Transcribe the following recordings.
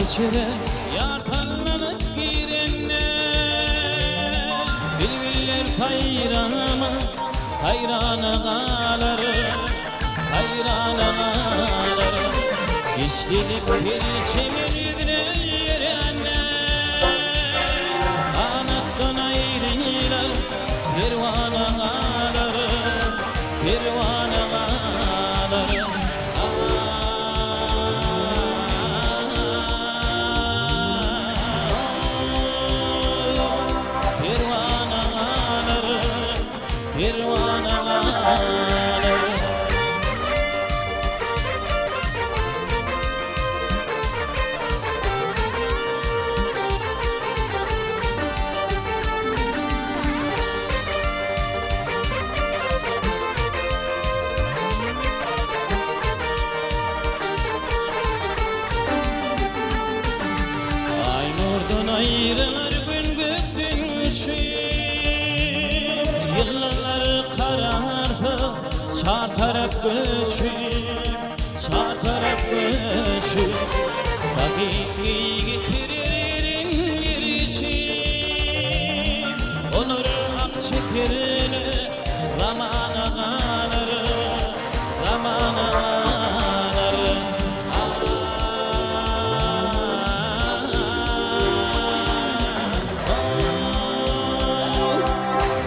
Içere ýar sallanyp girende, Bilbiller saýrama, haýrana galar, Haýrana galar. Giçlilik perçemen ýüzüne ýörände, Ganatdan aýrylar, perwana galar, Perwana galar. Perwana galar, perwana galar. Aý nurdan aýrylar gün gökden uçup, Ýyldyzlar kararsa çar tarap göçüp, Çar tarap göçüp. Tabygy getirer iller içip, Olar ak çekerler zamana galar, Zamana galar.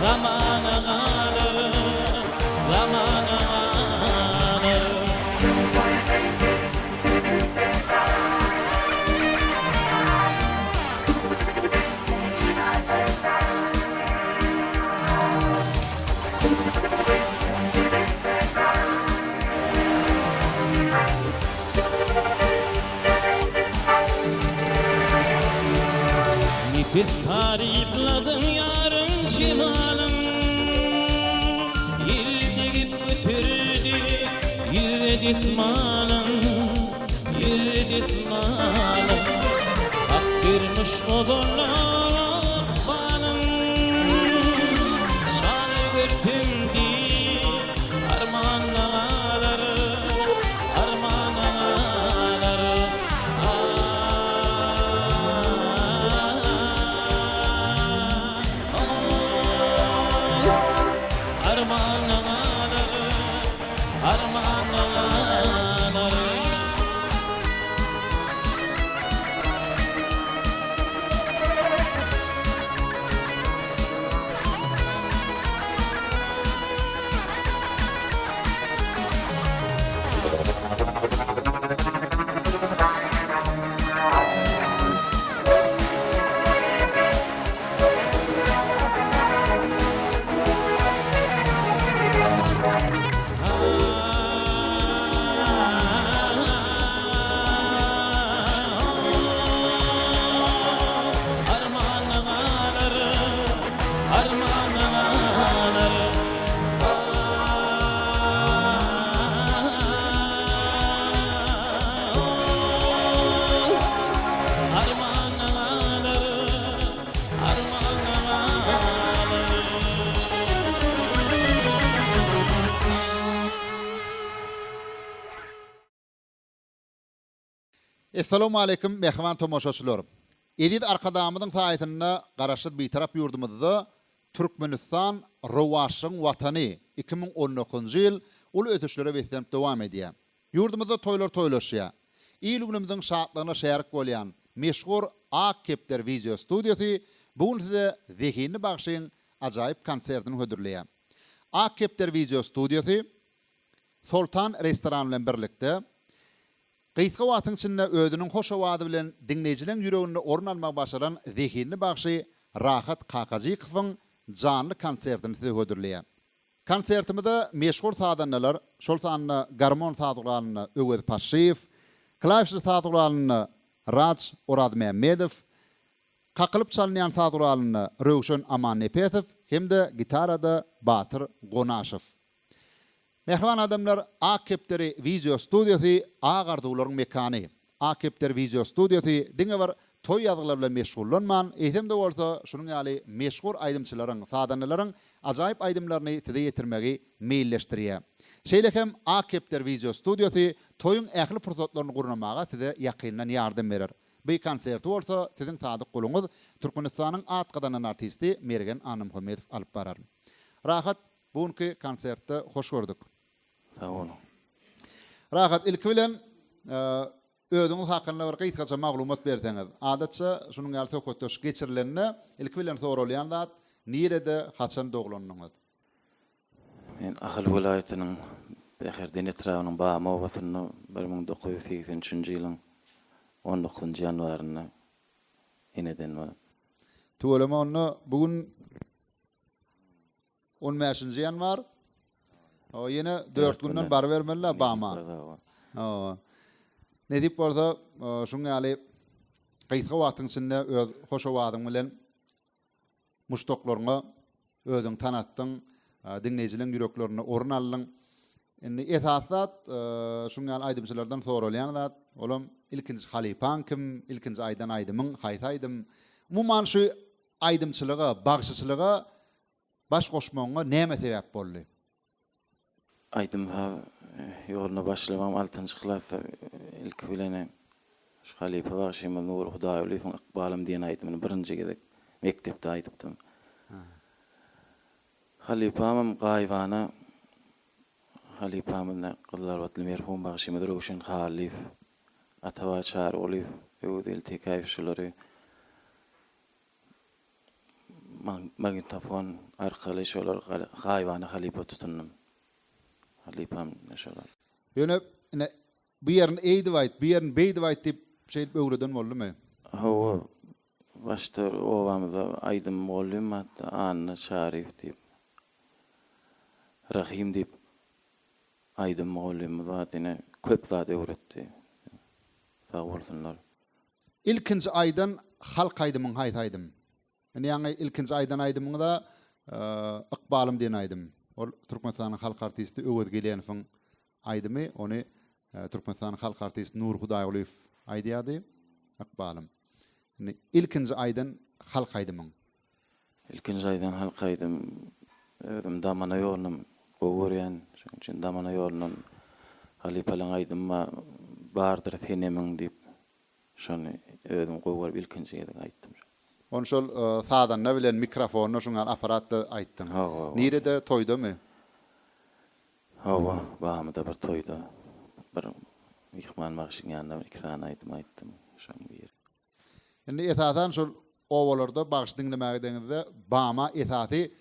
Zamana galar, zamana galar. Nepis tarypladyň ýaryň jemalyn, Ýel degip göterdi ýüze desmalyn, Ýüze desmalyn. Hak bermiş ozaldan ykbalyn, Şany görsem diýip armanda galar, Armanda galar. Armanda galar, armanda galar. Armana galar, armana galar. Armana galar, armana galar. Essalawmaleýkim mähriban tomaşaçylar! Eziz Arkadagymyzyň saýasynda Garaşsyz Bitarap ýurdumyzda Türkmenistan rowaçlygyň Watany 2019-njy ýyl uly ösüşlere beslenip dowam edýär. Ýurdumyzda toýlar toýlaşýar. Il-günümiziň şatlygyna şärik bolýan meşhur Ak kepder wideo studiýasy bu gün size zehinli bagşyň ajaýyp konsertini hödürleýär. Ak kepder wideo studiýasy Soltan restorany bilen birlikde, gysga wagtyň içinde özüniň hoş owazy bilen diňleýjileň ýüreginde orun almagy başaran zehinli bagşy Rahat Kakajykowyň janly konsertini size hödürleýär. Konsertimize meşhur sazandalar, şol sanda garmon saz guralynda Öwez Paşşyýew, klawişli saz guralynda Raj Orazmämmedow, kakylyp çalynýan saz guralynda Röwşen Amannepesow hem-de gitarada Batyr Gonaşow. Mähriban adamlar Ak kepderi wideo studiýasy ak arzuwlaryň mekany. Ak kepderi wideo studiýasy diňe bir toý ýazgylary bilen meşgullanman, eýsem-de bolsa şunuň ýaly meşhur aýdymçylaryň, sazandalaryň ajaýyp aýdymlaryny size ýetirmegi meýilleşdirýär. Şeýle hem Ak kepderi wideo studiýasy toýuň ähli pursatlaryny gurnamaga size ýakyndan ýardam berer. Bu konserti bolsa siziň sadyk guluňyz, Türkmenistanyň at gazanan artisti Mergen Annamuhammedow alyp barar. Rahat, bu günki konsertde hoş gördük. Sag boluň. Rahat, ilki bilen özüňiz hakynda bir gysgaça maglumat berseňiz. Adatça şunuň ýaly söhbetdeşlik geçirilende ilki bilen soralýan zat, nirede, haçan doglandyňyz? Men Ahal welaýatynyň Bäherden etrabynyň Bamy obasynda 1983-nji ýylyň on dokuzynjy ýanwarynda eneden bolup. Tüweleme onda bu gün On bäşinji ýanwar. Hawa, ýene dört günden barybermeli-dä Bama. Hawa. Nesip bolsa, şuň ýaly gysga wagtyň içinde öz hoş owazyň bilen muşdaklaryňa özüňi tanatdyň, diňleýjileň ýüreklerinde orun aldyň. Indi esasy zat, şuň ýaly aýdymçylardan soralýan zat, olam ilkinji halypaň kim, ilkinji aýdan aýdymyň haýsy aýdym? Umuman şu aýdymçylyga, bagşyçylyga Baş goşmagyňa näme sebäp boldy? Aýdym-saz ýoluna başlamagym altynjy klasda ilki bilen şu halypa bagşymyz Nury Hudaýgulyýewiň Ykbalym diýen aýdymyny birinji gezek mekdepde aýdypdym. Halypamam gaýybana halypamyz gyzylarbatly merhum bagşymyz Röwşen Hallyýew, Atabaý Çarygulyýew, Öwezgeldi Tekäýew şulary Magnitofon arkaly şolar gaýybana halypa tutundym. Halypam ine şolar. Ýöne ine bu ýerini eýdip aýt, bu ýerini beýdip aýt diýip şeýdip öwreden boldumy? Hawa, başda obamyzda aýdym mugallym bardy, Anna Çaryýew diýip. Rahym diýip aýdym mugallymymyz bardy, ine köp zat öwretdi. Sag bolsunlar. Ilkinji aýdan halk aýdymyň haýsy aýdym? Indi ýaňy ilkinji aýdan aýdymyňyza Ykbalym diýen aýdym. Ol Türkmenistanyň halk artisti Öwez Gelenowyň aýdymy. Ony Türkmenistanyň halk artisti Nury Hudaýgulyýew aýdýardy. Ykbalym. Indi ilkinji aýdan halk aýdymyň? Ilkinji aýdan halk aýdym özüm Damana ýolunam gowy görýän. Şonuň üçin Damana ýolundan halypalaň aýdymy bar Bardyr senemiň diýip şony özüm gowy görüp ilkinji gezek aýtdym. Ony şol sazanda bilen mikrofonda şuň ýaly aparatda aýtdyň. Hawa. Nirede toýdamy? Hawa, Bamyda bir toýda bir myhman bagşyň ýanynda bir iki sany aýdym aýtdym. Şoň biri. Indi esasan şol obalarda bagşy diňlemäge gideňizde Bama esasy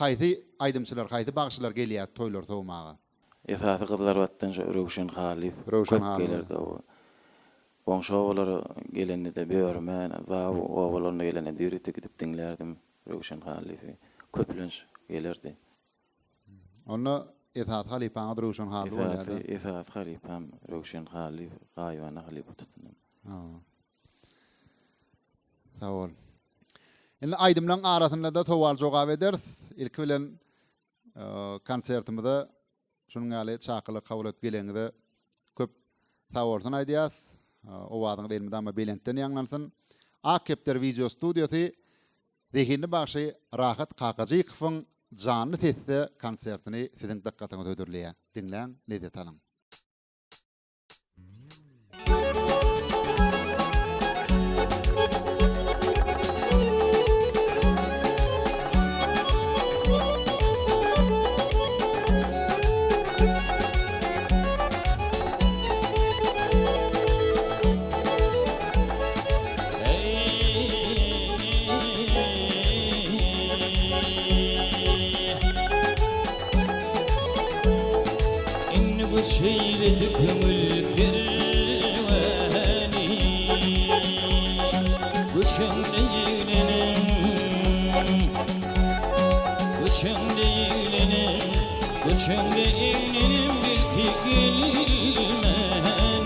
haýsy aýdymçylar, haýsy bagşylar gelýärdi toýlary sowmaga? Esasy Gyzylarbatdan şo Röwşen Halyýew Röwşen köp Halyýew. gelerdi oba. Goňşy obalara gelende-de Börme, Zaw obalaryna gelende ýörite gidip diňlärdim Röwşen Halyýewi. Köplenç gelerdi. Onda esasy halypaňyz Röwşen Hally bolýar-da? Esasy, esasy halypam Röwşen Hallyýew, gaýybana halypa tutundym. Hawa. Sag bol. Indi aýdymlaryň arasynda-da sowal-jogap ederis. Ilki bilen konsertimize şunuň ýaly çakylygy kabul edip geleniňize köp sag bolsun aýdýas. Owazyňyz elmydama belentden ýaňlansyn. Ak kepderi wideo studiýasy Zehinli bagşy Rahat Kakajykowyň janly sesde konsertini siziň dykgatyňyza hödürleýär. Diňläň, lezzet alyň. Indi göç eýledi köňül kerweni, Göçeňde ýigrenim, Göçeňde ýigrenim, Göçeňde ýigrenim belki gelmenem.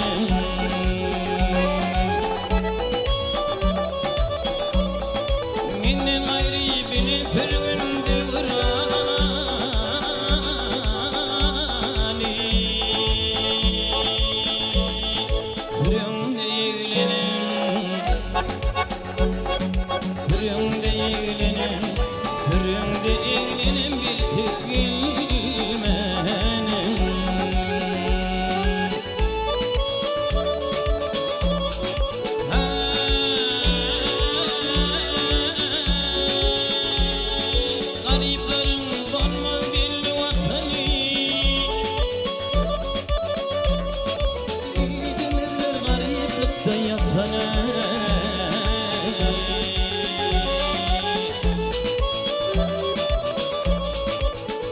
Menden aýry bile sürgün döwrany, Süreňde ýigrenim. Süreňde eglenem, süreňde eglenem belki gelmenem.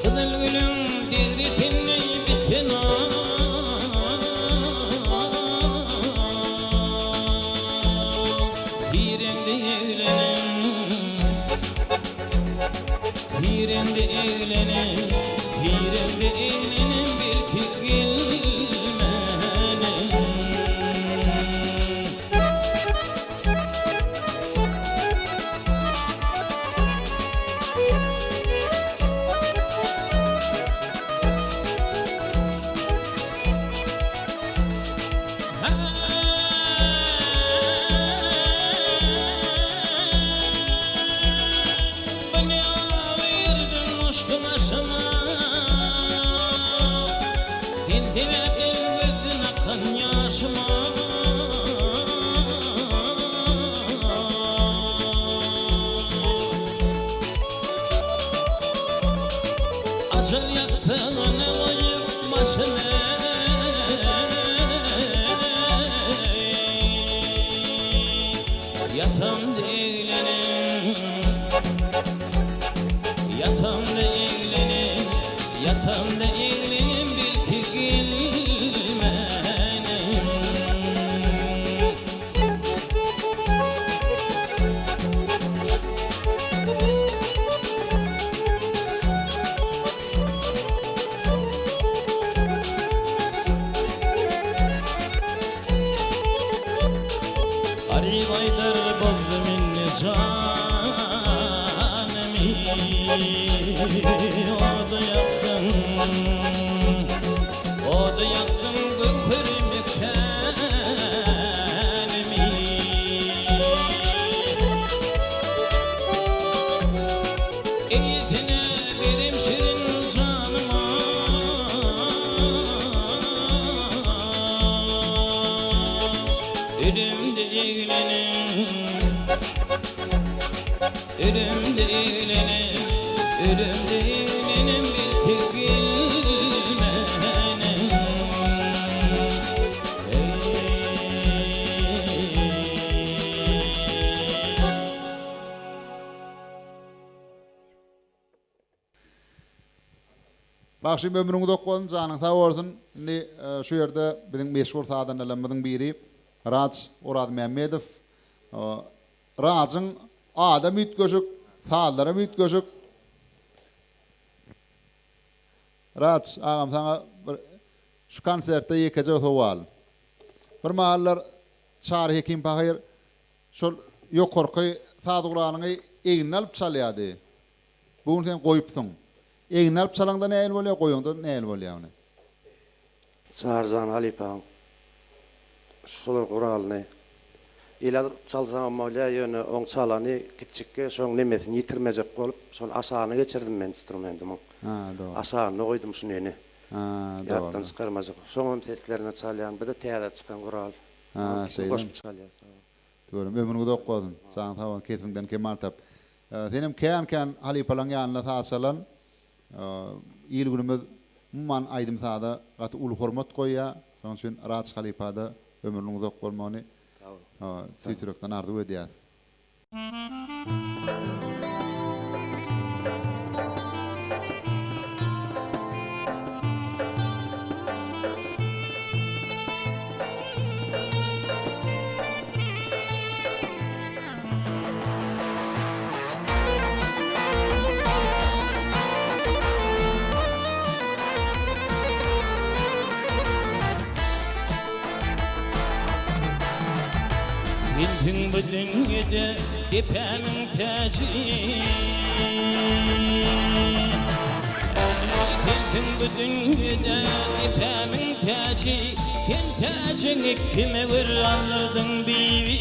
Gyzyl gülüň degresinde biten Tireňde eglenen, tireňde eglenen, tireňde eglenen belki gelmenem. Sen sebäpli gözden akan ýaşyma. Ajal ýassygyna goýup başyny. Ýatamda eglenim, ýatamda eglenim, ýatamda eglenim belki gelmenem. Garyp aýdar bozdum indi janymy, Oda ýakdyň, oda ýakdyň göwherimi, känimi. Eýesine berem şirin janymy. Ölümde eglenim, ölümde eglenim, ölümde eglenim belki gelmenem. Bagşym ömrüň uzak bolsun janyň sag bolsun indi şu ýerde biziň meşhur sazandalarymyzyň biri Raj Orazmämmedow Rajyň adam üýtgeşik sazlaram üýtgeşik Raj agam saňa bir şu konsertde ýekeje sowal bir mahallar Çary Hekim pahyr şol ýokarky saz guralyňy egnine alyp çalýardy Bu gün sen goýupsyň. Egnine alyp çalaňda nähili bolýar, goýaňda nähili bolýar ony? Çaryjan halypaň şol guralyny ele alyp çalsaňam bolýar, ýöne oň çalany kiçjikge şoň nemesini ýitirmejek bolup, şony aşagyna geçirdim men instrumentimiň. Aşagynda goýdum şu neni. Ýatdan çykarmajak. Şoňam seslerini çalýan. Bu-da täze çykan gural. Ikisini goşup çalýas. Tüweleme ömrüň uzak bolsun, janyň sag bolsun, kesbiňden kemal tap. Senem kän kän halypalaň ýanynda saz çalan il günümiz umuman aýdym saza gaty uly hormat goýýar. Şonuň üçin Raç halypada ömrüniň uzak bolmagyny tüýs ýürekden arzuw edýäs. Sensiň bu dünýede depämiň täji Sensiň bu dünýede depämiň täji Sen täjiňi kime gür aldyrdyň bibi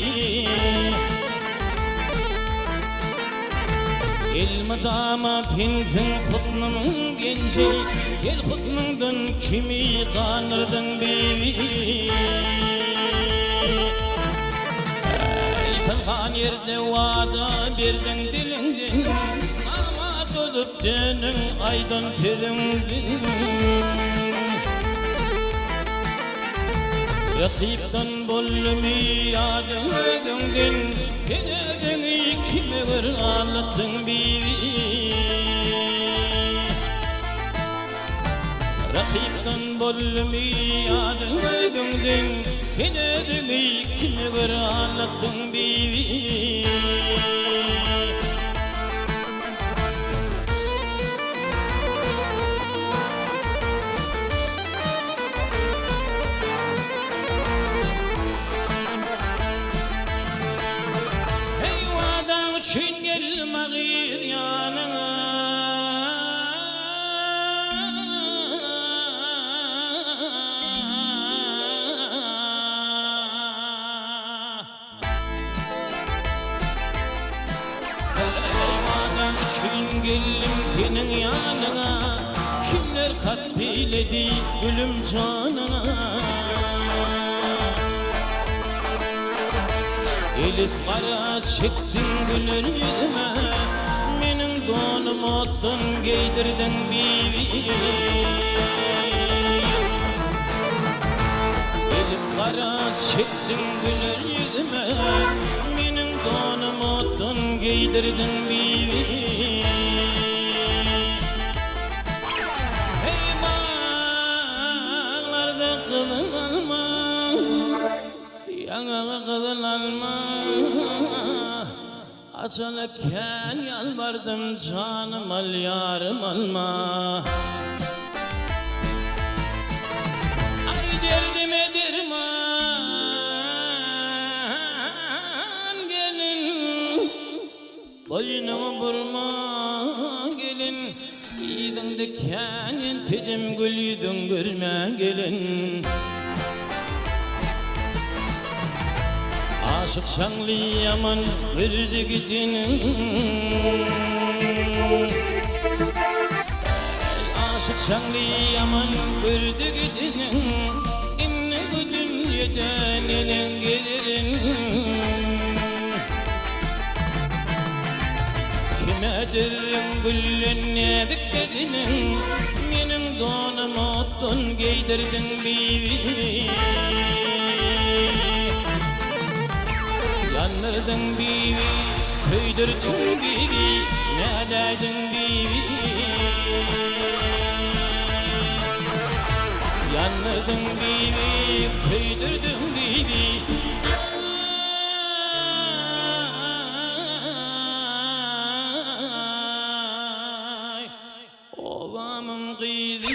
Elmydama sensiň husnumyň genji Sen husnuňdan kimi gandyrdyň bibi Eý pynhan ýerde wada berdiň diliňden Namart bolup döndüň aýdan sözüňden. Rakypdan boldumy ýa-da özüňden, Sen özüňi kime gör aldatdyň bibi. Rakypdan boldumy ýa-da özüňden, Sen özüňi kime gör aldatdyň bibi. Heý wadaň üçin geldim a gyz ýanyňa. Wadaň üçin geldim seniň ýanyňa, Kimler kast eýledi gülüm janyňa. Elip gara çekdiň güler ýüzüme, Meniň donumy otdan geýdirdiň bibi. Elip gara Çekdiň güler ýüzüme, Meniň donumy otdan geýdirdiň bibi. Heý baglarda gyzyl alma, Ýaňagy gyzyl alma. Ajala kän ýalbardym janym al ýarym alma. Aý derdime derman gelin Boýnuňy burma gelin Yzyňda kän entedim gül ýüzüň görmän gelin. Aşyk Şaňly ýaman gördi gideniň Aşyk Şaňly ýaman gördi gideniň Indi bu dünýede neneň gezerin Kime düzdüň güllen näzik bedeniň Meniň donumy otdan geýdirdiň bibi. Ýandyrdyň bibi, köýdürdiň bibi, Nädäýdiň bibi. Ýandyrdyň bibi, köýdürdiň bibi. Aý, obamyň gyzy.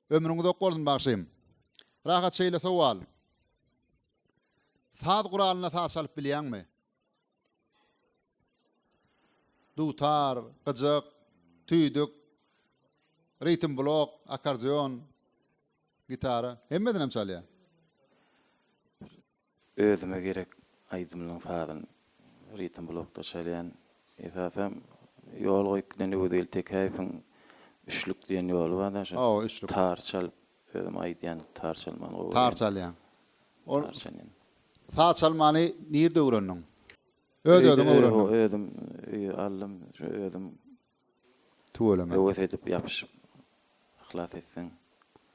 Ömrüň uzak bolsun bagşym. Rahat şeýle sowal. Saz guralynda saz çalyp bilýäňmi? Dutar, gyjak, tüýdük, ritm blok, akkordeon, gitara, hemmesinem çalýar. Özüme gerek aýdymlaň sazyny ritm blokda çalýan. Esasam ýol goýup giden Öwezgeldi Tekäýewiň Üçlük diýen ýoly bar-da, şo Hawa, üçlük. tar çalyp özüm aýdýan, tar çalmany gowy Tar görýän. çalýaň. Ol Tar çalýan. saz çalmany nirde öwrendiň? Öz-özüň Öýde öwrendiň. özüm öýe aldym, şo özüm Tüweleme. höwes edip ýapyşyp, yhlas etseň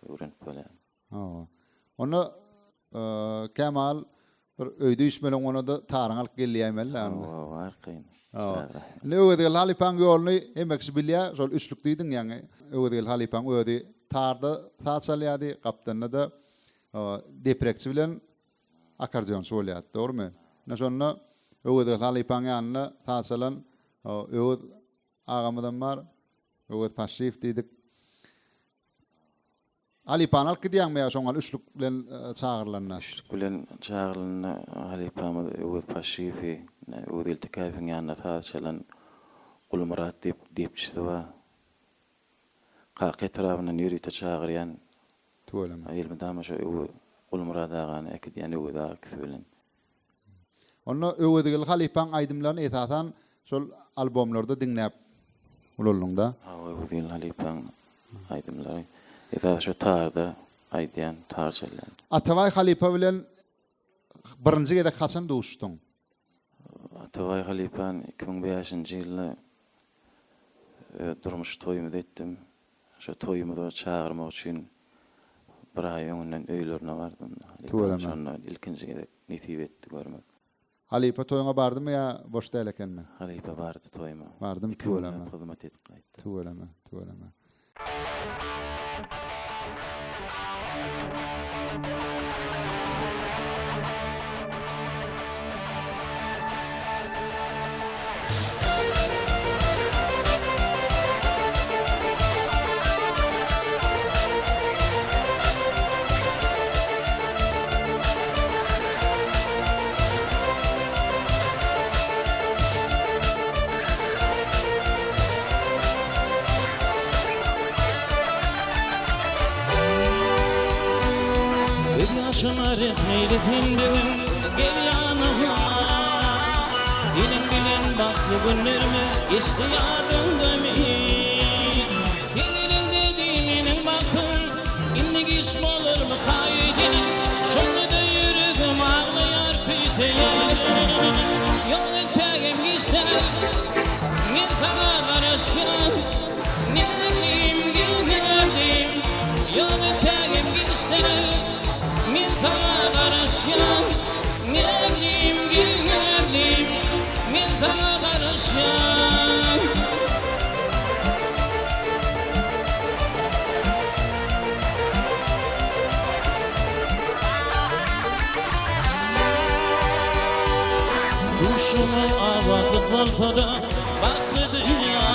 öwrenip bolýar. Hawa. Onda Kemal bir öýde üýşmeleň bolanda taryňy alyp gel diýäýmeli-dä onda. Hawa, hawa, arkaýyn. Hawa. Indi Öwezgeldi halypaň ýoluny hemme kişi bilýär. Şol üçlük diýdiň ýaňy. Öwezgeldi halypaň özi tarda saz çalýardy, gapdalynda-da deprekçi bilen akkordeonçy bolýardy. Dogrumy? Ine şonda Öwezgeldi halypaň ýanynda saz çalan Öwez agamyzam bar. Öwez Paşşyýew diýdik. Halypany alyp gidýäňmi ýa şoňa üçlük bilen çagyrylanda? Üçlük bilen çagyrylanda halypamyz Öwez Paşşyýewi, Öwezgeldi Tekäýewiň ýanynda saz çalan Gulmyrat diýip depçisi bar. Kaka etrabyndan ýörite çagyrýan. Tüweleme. Elmydama şo Öwez Gulmyrat agany äkidýän Öwez aga ikisi bilen. Onda Öwezgeldi halypaň aýdymlaryny esasan şol albomlarda diňläp ulaldyňda? Hawa Öwezgeldi halypaň aýdymlary esasy şo tarda aýdýan, tar çalýan. Atabaý halypa bilen birinji gezek haçan duşduň? Atabaý halypany 2005-nji ýylda öz durmuş toýumyzy etdim. Şo toýumyza çagyrmak üçin bir aý öňünden öýlerine bardym. Halypany Tüweleme. şonda ilkinji gezek nesip etdi görmek. Halypa toýuňa bardymy ýa boş däl ekenmi? Halypa bardy toýuma. Bardymy Iki günläp tüweleme. hyzmat edip gaýtdy. Tüweleme, tüweleme. Göz ýaşyma rehm eýle sen bu gün, gel ýanyma. Seniň bilen bagtly günlerimiz geçdi ýadyňdamy? Sen geleňde deý meniň bagtym, indi giç bolarmyka öýdýän. Şonda-da ýüregim aglaýar, küýseýär. Ýok entägem giç däl, men saňa garaşýan. Näzlim, gel näzlim, ýok entägem giç däl, men saňa garaşýan. Näzlim, gel näzlim, men saňa garaşýan. Duşumyz abatlyk bolsa-da, bagtly dünýä.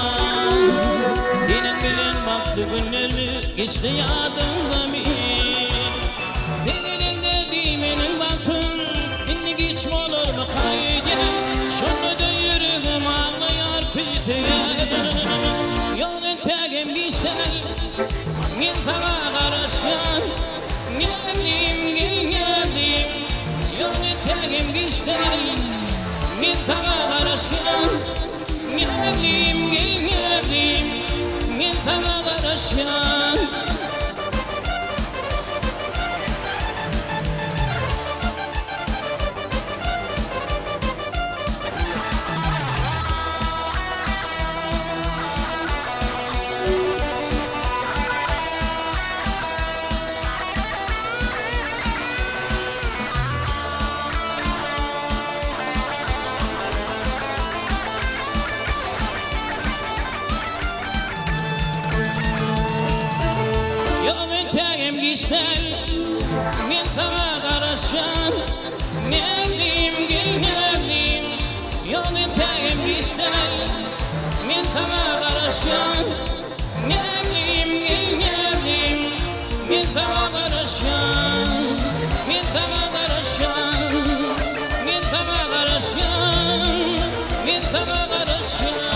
Seniň bilen bagtly günlerimiz geçdi ýadyňdamy? Sen geleňde diý meniň bagtym, indi giç bolarmyka öýdýän. Şonda-da ýüregim aglaýar, küýseýär. Ýok entägem giç däl, men saňa garaşýan. Näzlim, gel näzlim, ýok entägem giç däl, men saňa garaşýan. Näzlim, gel näzlim, men saňa garaşýan. Ýok entägem giç däl, men saňa garaşýan. Näzlim, gel näzlim, ýok entägem giç däl, men saňa garaşýan. Näzlim, gel näzlim, men saňa garaşýan. Men saňa garaşýan, men saňa garaşýan, men saňa garaşýan.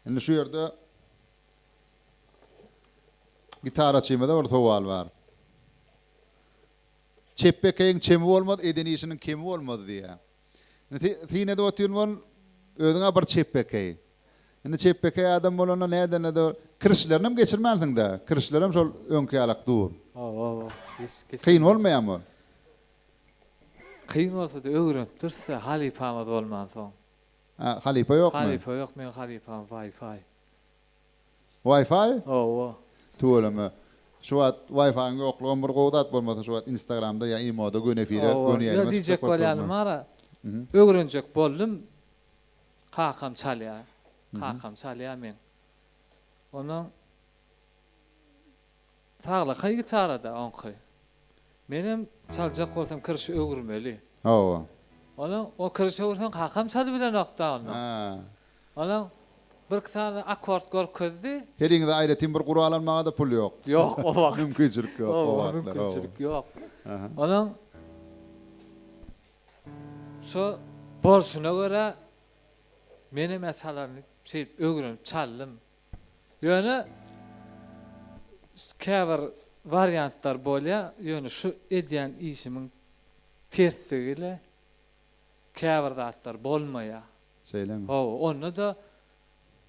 Indi şu ýerde gitaraçymyza bir sowal bar. Çepbekeýiň çemi bolmaz, eden işiniň kemi bolmaz diýýär. Indi syn edip otyryn bol, özüň-ä bir çepbekeý. Indi çepbekeý adam bolanda nädende-de kirişlerinem geçirmänsiň-dä, kirişlerem şol öňki ýalak dur. Hawa, hawa. Kyn bolmaýarmy ol? Kyn bolsa-da öwrenipdiris-dä, halypamyz bolmansoň. Hä, halypa ýokmy? Halypa ýok, meň halypam Wi-Fi. Wi-Fi? Hawa. Tüweleme. Şu wagt Wi-Fi-iň ýoklugam bir gowy zat bolmasa şu wagt Instagramda ýa imoda göni efire, Hawa. göni Ýa ýaýlyma diýjek çykjak bolup bolýanym durma. bar-a, öwrenjek boldum, kakam çalýar. Kakam çalýar meň. Onnoň saglakaý gitarada oňky. Menem çaljak bolsam kirşi öwürmeli. Hawa. Onnoň o kirşi öwürseň kakam çalybilenok-da onnoň. Hä. Onuň birki sany akkord görkezdi. Heriňize aýratyn bir gural almaga-da pul ýok. Ýok o wagt. Mümkinçilik ýok o Hawa, wagtlar. mümkinçilik ýok. Onuň şo bolşuna görä menem-ä çalaryny şeýdip öwrenip çaldym. Ýöne käbir wariantlar bolýar, ýöne şu edýän işimiň tersligi-le käbir zatlar bolmaýar. Şeýlemi? Hawa, onda-da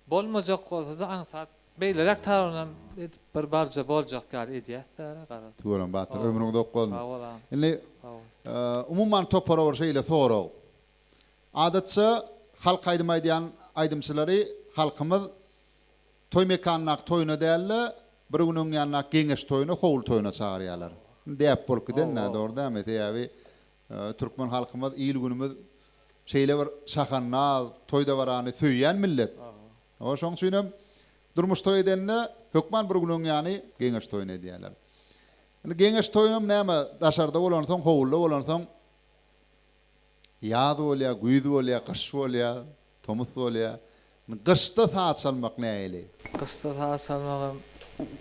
bolmajak bolsa-da aňsat. Beýleräk tarabynam edip bir barja boljak ýaly edýäs-dä garaz. Tüweleme Batyr, ömrüň uzak bolsun. Sag bol agam. Indi Sag bol. umuman topara bir şeýle sorag. Adatça halk aýdym aýdýan aýdymçylary halkymyz toý mekanyndaky toýuna däl-de, bir gün öň ýanyndaky geňeş toýuna, howly toýuna çagyrýarlar. Indi däp bolup giden-dä, dogry dälmi? Sebäbi türkmen halkymyz, il-günümiz şeýle bir şahandaz, toý-dabarany söýýän millet. Hawa, şonuň üçinem durmuş toý edende hökman bir gün öň ýany geňeş toýuny edýärler. Indi geňeş toýunam näme, daşarda bolansoň, howluda bolansoň, ýaz bolýar, güýz bolýar, gyş bolýar, tomus bolýar. Indi gyşda saz çalmak nähili? Gyşda saz çalmagam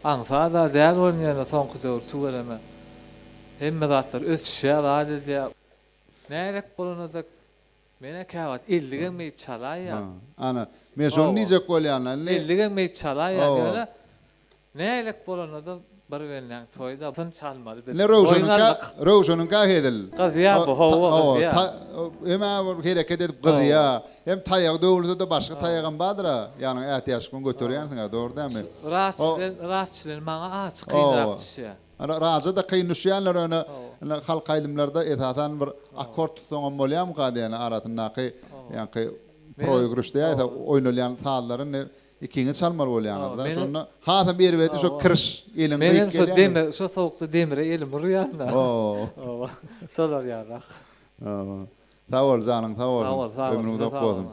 aňsat-a däl bolýan ýöne soňky döwür tüweleme hemme zatlar ösüşýär, zat edýär. Nägerek bolanda-da Men-ä käwagt elligem geýip çalaýýan. Ana, men şony diýjek bolýan-da indi. Elligem geýip çalaýýan, ýöne nägilek bolanda-da bir gelneň toýy-da syn çalmaly biz. Ine Röwşeniňkä, Röwşeniňkä hezil. Gyzýar bu, hawa, gyzýar. Hem-ä bir hereket edip gyzýar, hem taýagy döwülse-de başga taýagam bardyr-a, ýanyňa ätiýaçlyk bilen göterýänsiň-ä, dogry dälmi? Raç bilen, raç bilen maňa aç kynrak düşýär. Ana raja-da kyn düşýänler ýöne indi halk aýdymlarda esasan bir akkord tutsaňam bolýamyka diýen arasyndaky ýaňky proigryş diýäýse oýnalýan sazlary indi ikiňiz çalmaly bolýaňyzda şonda hasam erbedi şo kiriş eliň gyýyp gelýär. Menem şo demir şo sowukda demire elim urýan-da. Hawa. Şolar ýarak. Hawa. Sag bol janyň sag bolsun. Ömrüň uzak bolsun.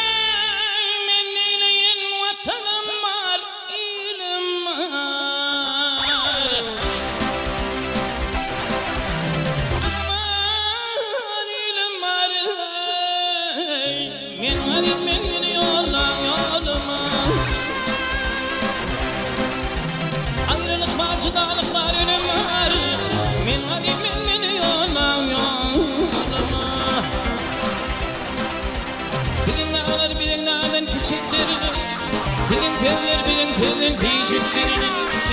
Eý, men neýleýin, Watanym bar, ilim bar. Aman ilim bar, eý, men garyp, men meni ýollaň ýoluma. Aýralyk bar, jydalyk bar, ölüm bar, men garyp, men meni ýollaň ýoluma. Siziň daglar biziň dagdan kiçikdir, Siziň sözler biziň sözden tijikdir.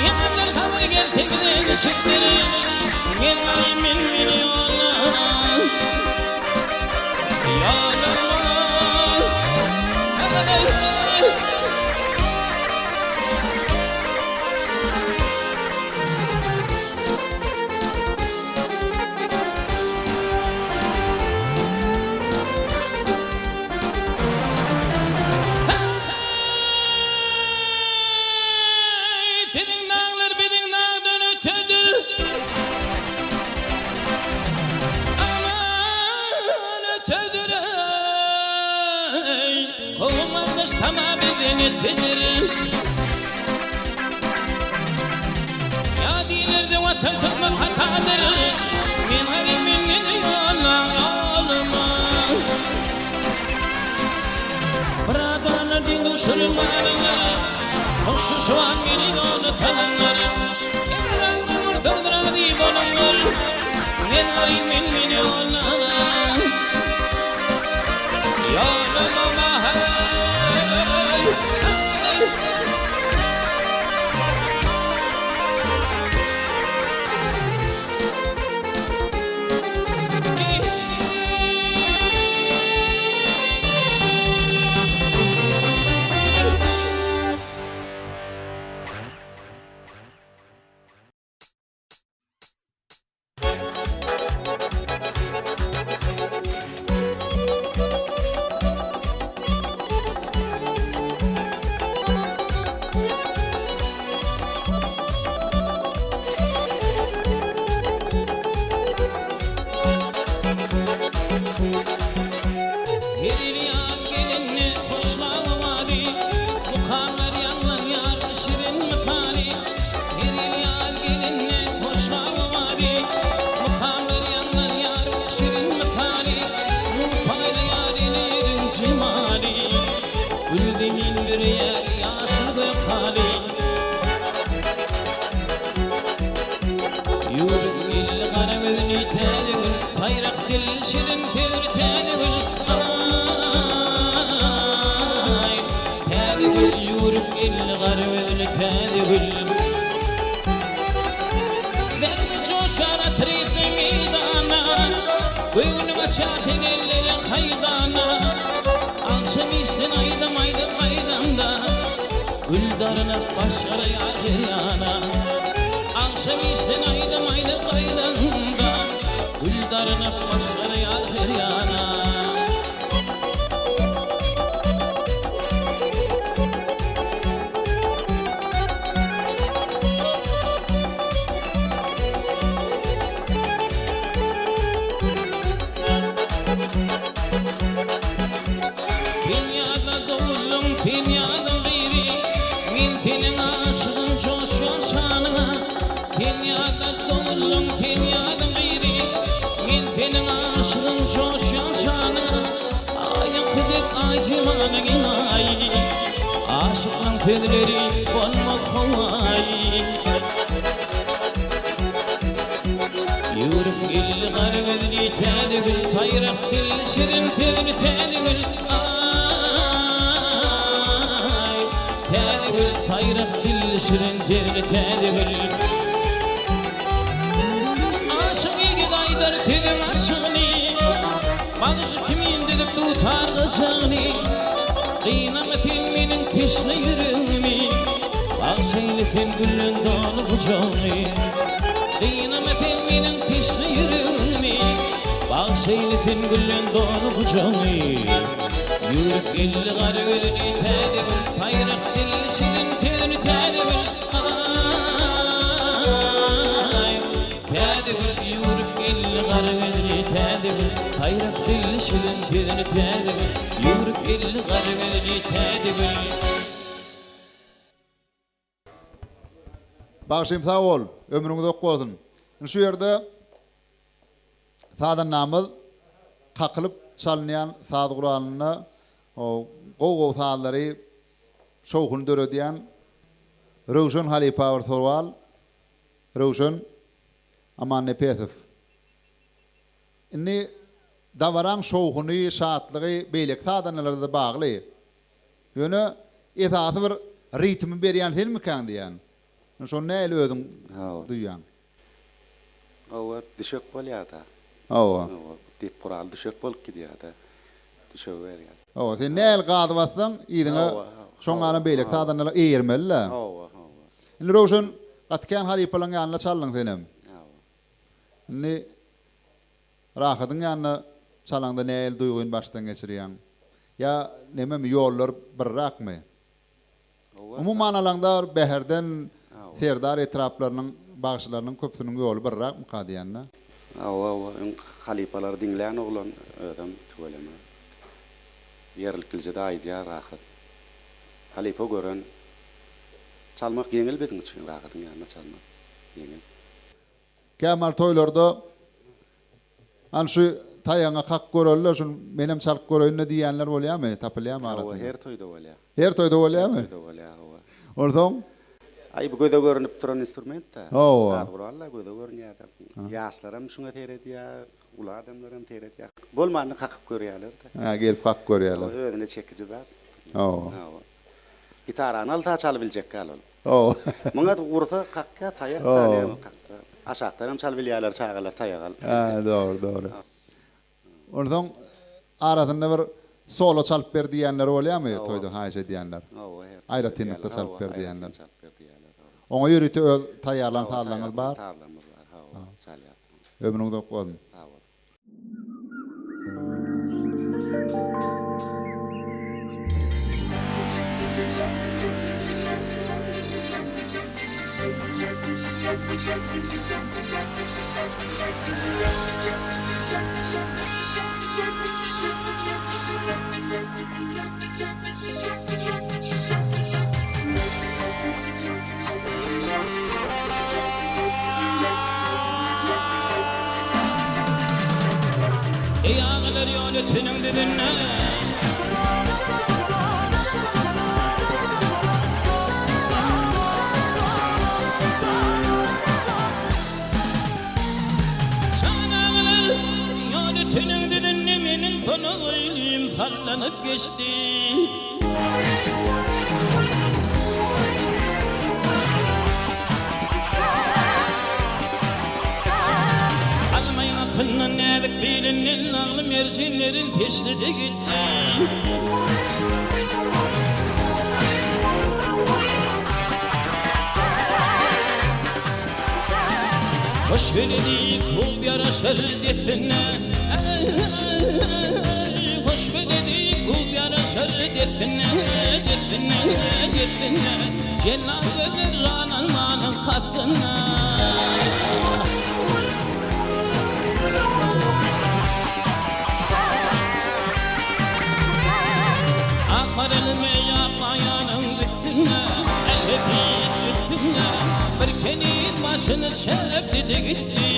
Ýandan habar gelse bize niçikdir, Men garyp men meni ýolla, ýoluma. Heý, siziň daglar biziň dagdan ötedir. Aman ötedir-eý. Kowum gardaş tama bizden ötedir. Ýa diýlerde watan tutmak hatadyr. Men garyp men meni ýolla ýoluma. Byradarlar deň duşulyň galyňlar. Hoşlaşyban meni ýola salyňlar. Eger bolsaňyz razy boluňlar. Men garyp men meni ýolla ýoluma. jemaly, Gül zemin büreýär ýaşyl gök haly. Ýüwrük elli gara gözli täze gül, Saýrak dilli şirin sözli täze gül, Aý, täze gül, ýüwrük elli gara gözli täze gül. Zähmet joşar atrysy meýdana, Göwnüň açar tegelleriň haýdana. Agşam işden aýdym aýdyp gaýdamda, Gül darynyp baş garaýar her ýana. Agşam işden aýdym aýdyp gaýdamda, Gül darynyp baş garaýar her ýana. Sen ýada doguldyň, sen ýada gyzy, Men seniň aşygyň joşýan şanyňa. Sen ýada doguldyň, sen ýada gyzy, Men seniň aşygyň joşýan şanyňa. Aýaňky dek aý jemalyň enaýy, Aşyklaň sözleri bolmaz howaýy. Ýüwrük elli gara gözli täze gül, Saýrak dilli şirin sözli täze gül, Aý, täze gül, saýrak dilli şirin sözli täze gül. Aşyk ýigit aýdar sözüň açygyny, Bagşy kimin düzüp dutar gyjagyny, Gynama sen meniň teşne ýüregimi, Bagş eýle sen gülden doly gujagyňy. Gynama sen meniň teşne ýüregimi, Bagş eýle sen gülden doly gujagyňy. Ýüwrük elli gara gözli täze gül, Saýrak dilli şirin sözli täze gül, Aý, täze gül, ýüwrük elli gara gözli täze gül, Saýrak dilli şirin sözli täze gül, Ýüwrük elli gara gözli täze gül. Bagşym sag bol, ömrüň uzak bolsun. Indi şu ýerde sazandamyz kakylyp çalynýan saz guralynda gowy-gowy sazlary şowhun döredýän Röwşen halypa bir sowal. Röwşen Amannepesow. Indi dabaraň şowhuny, şatlygy beýleki sazandalara-da bagly. Ýöne esasy bir ritmi berýän senmikäň diýýän. Şony nähili özüň duýýaň? Hawa, düşek bolýar-da. Hawa. Hawa, dep guraly düşek bolup gidýär-de. Düşegi berýär. Hawa, sen nähili gazy bassaň, yzyňa şoň galan beýleki sazandalar eýermeli-dä. Hawa, hawa. Indi Röwşen, gaty kän halypalaryň ýanynda çaldyň senem. Hawa. Indi Rahadyň ýanynda çalaňda nähili duýgyny başdan geçirýäň? Ýa nememi ýollar birrakmy? Umuman alaňda Bäherden, Serdar etraplarynyň bagşylarynyň köpüsiniň ýoly birrakmyka diýýän-dä. Hawa hawa öň halypalary diňlän oglan özem tüweleme ýerliklije-de aýdýar Rahat. Halypa gören çalmak ýeňil biziň üçin Rahadyň ýanynda çalmak ýeňil. Kämal toýlarda Hany şu taýagyňa kak göreli-le, şuny menem çalyp göreýin-le diýýänler bolýarmy, tapylýarmy Hawa, arasynda? her toýda bolýar. Her toýda bolýarmy? Her toýda bolýar, hawa. Onsoň? Aý, bu göze görnüp duran instrument-dä. Hawa. Saz guraly-da göze görünýär-de. Ýaşlaram şuňa seredýär, uly adamlaram seredýär. Bolmanda kakyp görýärler-de. Hä, gelip kakyp görýärler. Hawa, özüne çekiji zat. Hawa. Hawa. Gitarany alsa çalybiljek ýaly ol. Hawa. Muňa ursa kakýa taýak da kakýa. Aşakdan hem çalybilýärler çagalar taýak alyp. Hä, dogry, dogry. Onsoň arasynda bir solo çalyp ber diýýänleri bolýarmy toýda haýyş edýänler? Hawa, her Aýratynlykda çalyp ber diýýänler. Çalyp ber diýýärler. Oňa ýörite öz taýýarlan sazlaryňyz bar? Sazlarymyz bar, hawa, çalýas. Ömrüň uzak bolsun. Sag boluň. Eý agalar ýol öteniň düzünde. sallanyp geçdi. Alma ýakyndan näzik bilinden nagly merjenlerin seçdi-de gitdi. Hoş beledi kub ýaraşar dessine Hoş beledi kub ýaraşar dessine Dessine, dessine Jellat gözler jan almanyň kastyna. Akar elime ýapmaýanyň üstünde, Älhepit üstünde, Bir keniz başyny çekdi-de gitdi.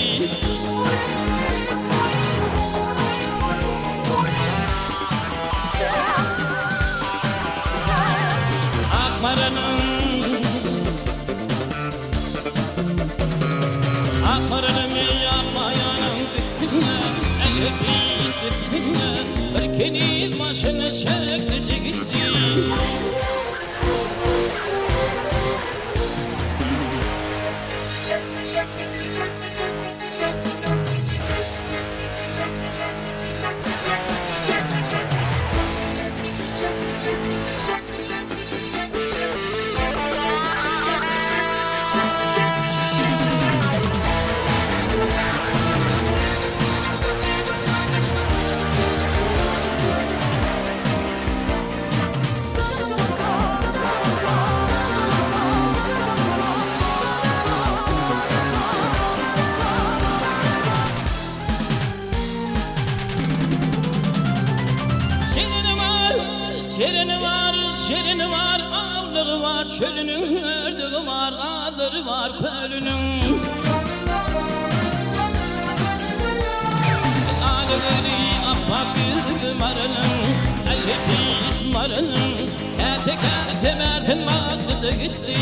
Akmarynyň Akmarynyň ýapmaýanyň üstünde, Älhepit üstünde, Bir keniz başyny çekdi-de gitdi. Çereni bar, çereni bar, çereni bar, awlygy bar, çölüniň, ördegi bar, gazlary bar, kölüniň. Aly-weli apbak ýüzli marylyň, Ähli-pis marylyň, Käte-käte bärden bakdy-da gitdi.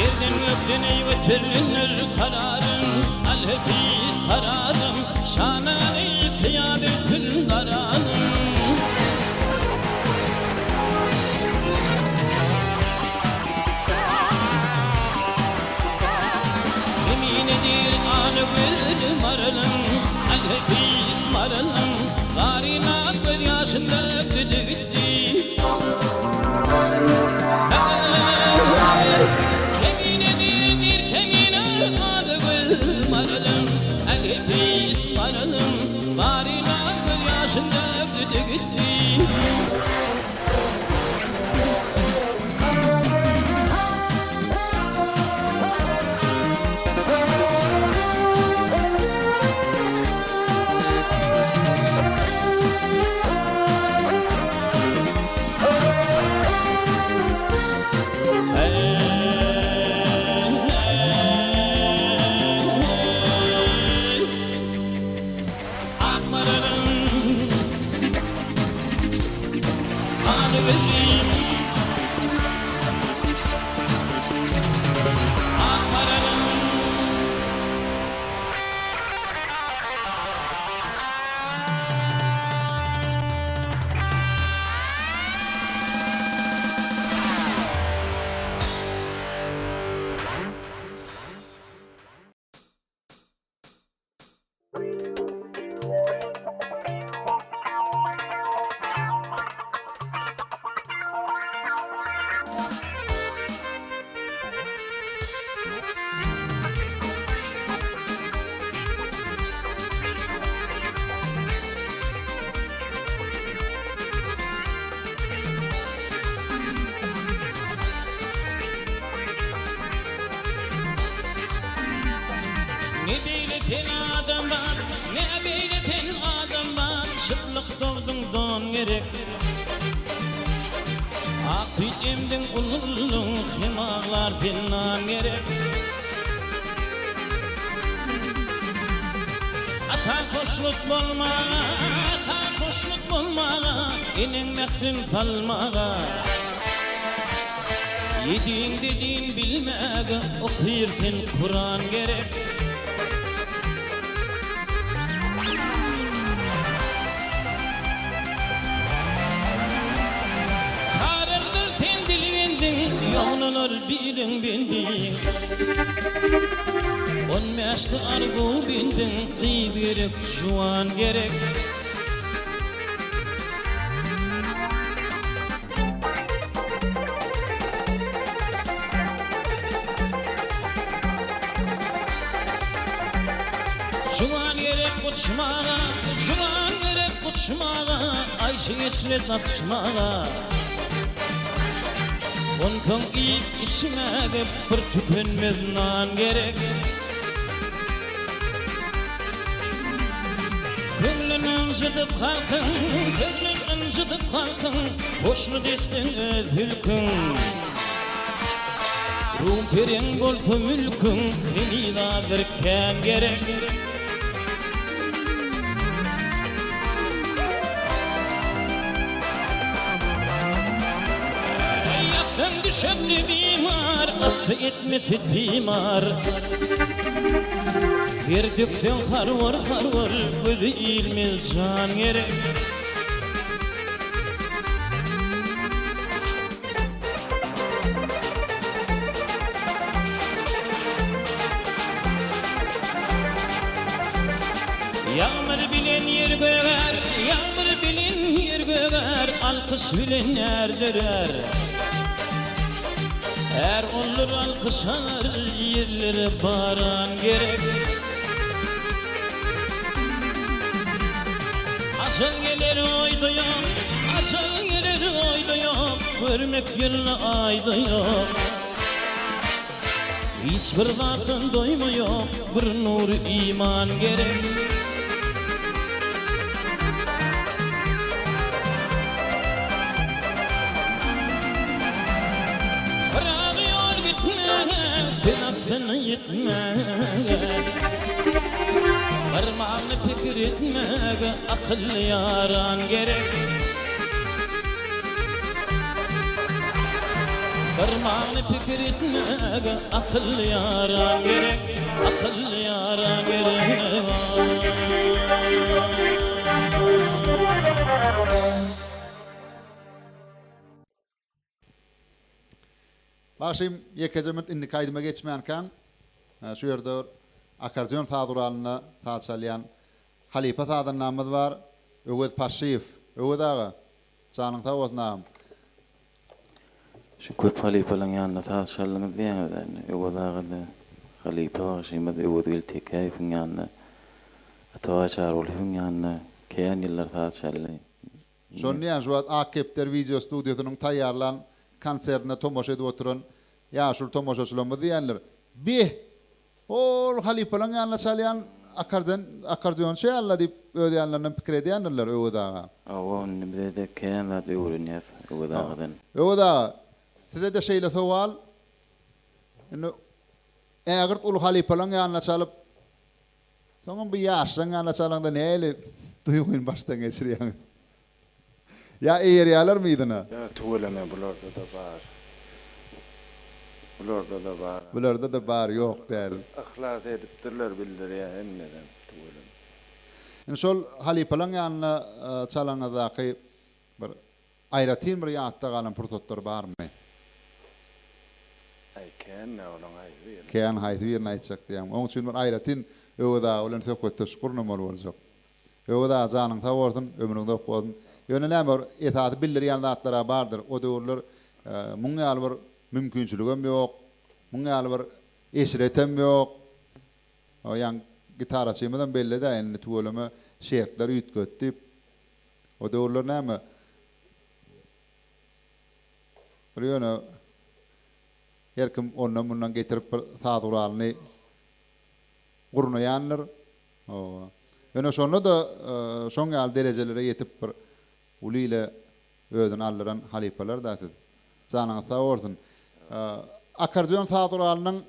Ýerden-gökden eý göterilendir kararym, Al-Hafiz kararym, Şanany pyýada ötün daranym. Keminedir ala gözli maralyň, Al-Hafiz maralyň, Garyna göz ýaşyn dökdi-de gitdi. Keminedir dir kemine ala gözli maralyň, Al-Hafiz maralyň, Garyna göz ýaşyn dökdi-de gitdi. Ne beýle ten adam bar, ne beýle ten adam bar, Şyplyk dogduň don gerek. Ak süýt emdiň ululdyň, hem aglar sen nan gerek. Ata hoşnut bolmaga, ata hoşnut bolmaga, Eneň mährin salmaga. Ýediňde din bilmäge okyr sen Kuran gerek. Sarardyr sen dilbendiň, ýognalar biliň bendiň. On bäşde arzuw bendiň, gyz gerek, juwan gerek. Juwan gerek uçmaga, juwan gerek uçmaga, Aýşy-eşret açmaga. Onsoň iýip-içmäge bir tükenmez nan gerek. Köňlün ynjydyp halkyň, köňlün ynjydyp halkyň, Hoşnut etseň öz hülküň. Rum pereň bolsa mülküň, Heniz azdyr kän gerek. Ýatdan düşekli bimar, Atsa etmesi timar. Ter dökseň harwar-harwar, Gözi ilmez jan gerek. Ýagmyr bilen ýer gögär, Ýagmyr bilen ýer gögär, Alkyş bilen är dörär. Är olur alkyş alar, Ýerlere baran gerek. Ajal geler oýda ýok, Ajal geler oýda ýok, Görmek ýylda aýda ýok. Hiç bir zatdan doýma ýok, Bir nury iman gerek. Pyragy ýol gitmäge, Sen aslyna ýetmäge. Barmagyny pikir etmäge Akylly ýaran gerek. Barmagyny pikir etmäge Akylly ýaran gerek. Akylly ýaran gerek. Bagşym, ýekeje minut indiki aýdyma geçmänkäň, şu ýerde bir akkordeon saz guralynda saz çalýan halypa sazandamyz bar, Öwez Paşşyýew. Öwez aga, janyň sag bolsun agam. Şu köp halypalaryň ýanynda saz çaldyňyz diýýäňiz-dä indi. Öwez aga-da halypa bagşymyz Öwezgeldi Tekäýewiň ýanynda, Atabaý Çarygulyýewiň ýanynda kän ýyllar saz çaldy. Şony diýýän, şu wagt Ak kepder wideo studiýasynyň taýýarlan konsertine tomaşa edip oturan ýaşuly tomaşaçylarymyz diýýändir, Beh, hol halypalaryň ýanynda çalýan akkordeon, akkordeonçy ýaly-la diýip öz ýanlaryndan pikir edýändirler, Öwez aga. Hawa, indi bize-de kän zat öwrenýäs Öwez agadan. Öwez aga, size-de şeýle sowal, indi ägirt uly halypalaryň ýanynda çalyp, Soňam bu ýaşlaň ýanyna çalaňda nähili duýgyny başdan geçirýäňiz? Ýa eýerýälermi yzyna? Ýa tüweleme bularda-da bar. Bularda-da bar. Bularda-da bar, ýok däl. Yhlas edipdirler bildirýär hemmesem tüweleme. Indi şol halypalaň ýanynda çalaňyzdaky bir Aýratyn bir ýatda galan pursatlar barmy? Aý kän-dä olaň haýsy birini. Kän haýsy birini aýtjak diýýäň. Oň üçin bir aýratyn Öwez aga bilen söhbetdeşlik gurnamaly boljak. Öwez aga janyň sag bolsun, ömrüň uzak bolsun. Ýöne näme bir esasy bildirýän zatlar-a bardyr. O döwürler muň ýaly bir mümkinçiligem ýok, muň ýaly bir eşretem ýok. O ýaňy gitaraçymyzam belli-dä indi tüweleme şertler üýtgedi diýip. O döwürler näme? Bir ýöne her kim ondan-mundan getirip bir saz guralyny gurnaýandyr. Hawa. Ýöne şonda-da şoň ýaly derejelere ýetip bir uly ile özüni aldyran halypalar-da siz. Janyňyz sag bolsun. Akkordeon saz guralynyň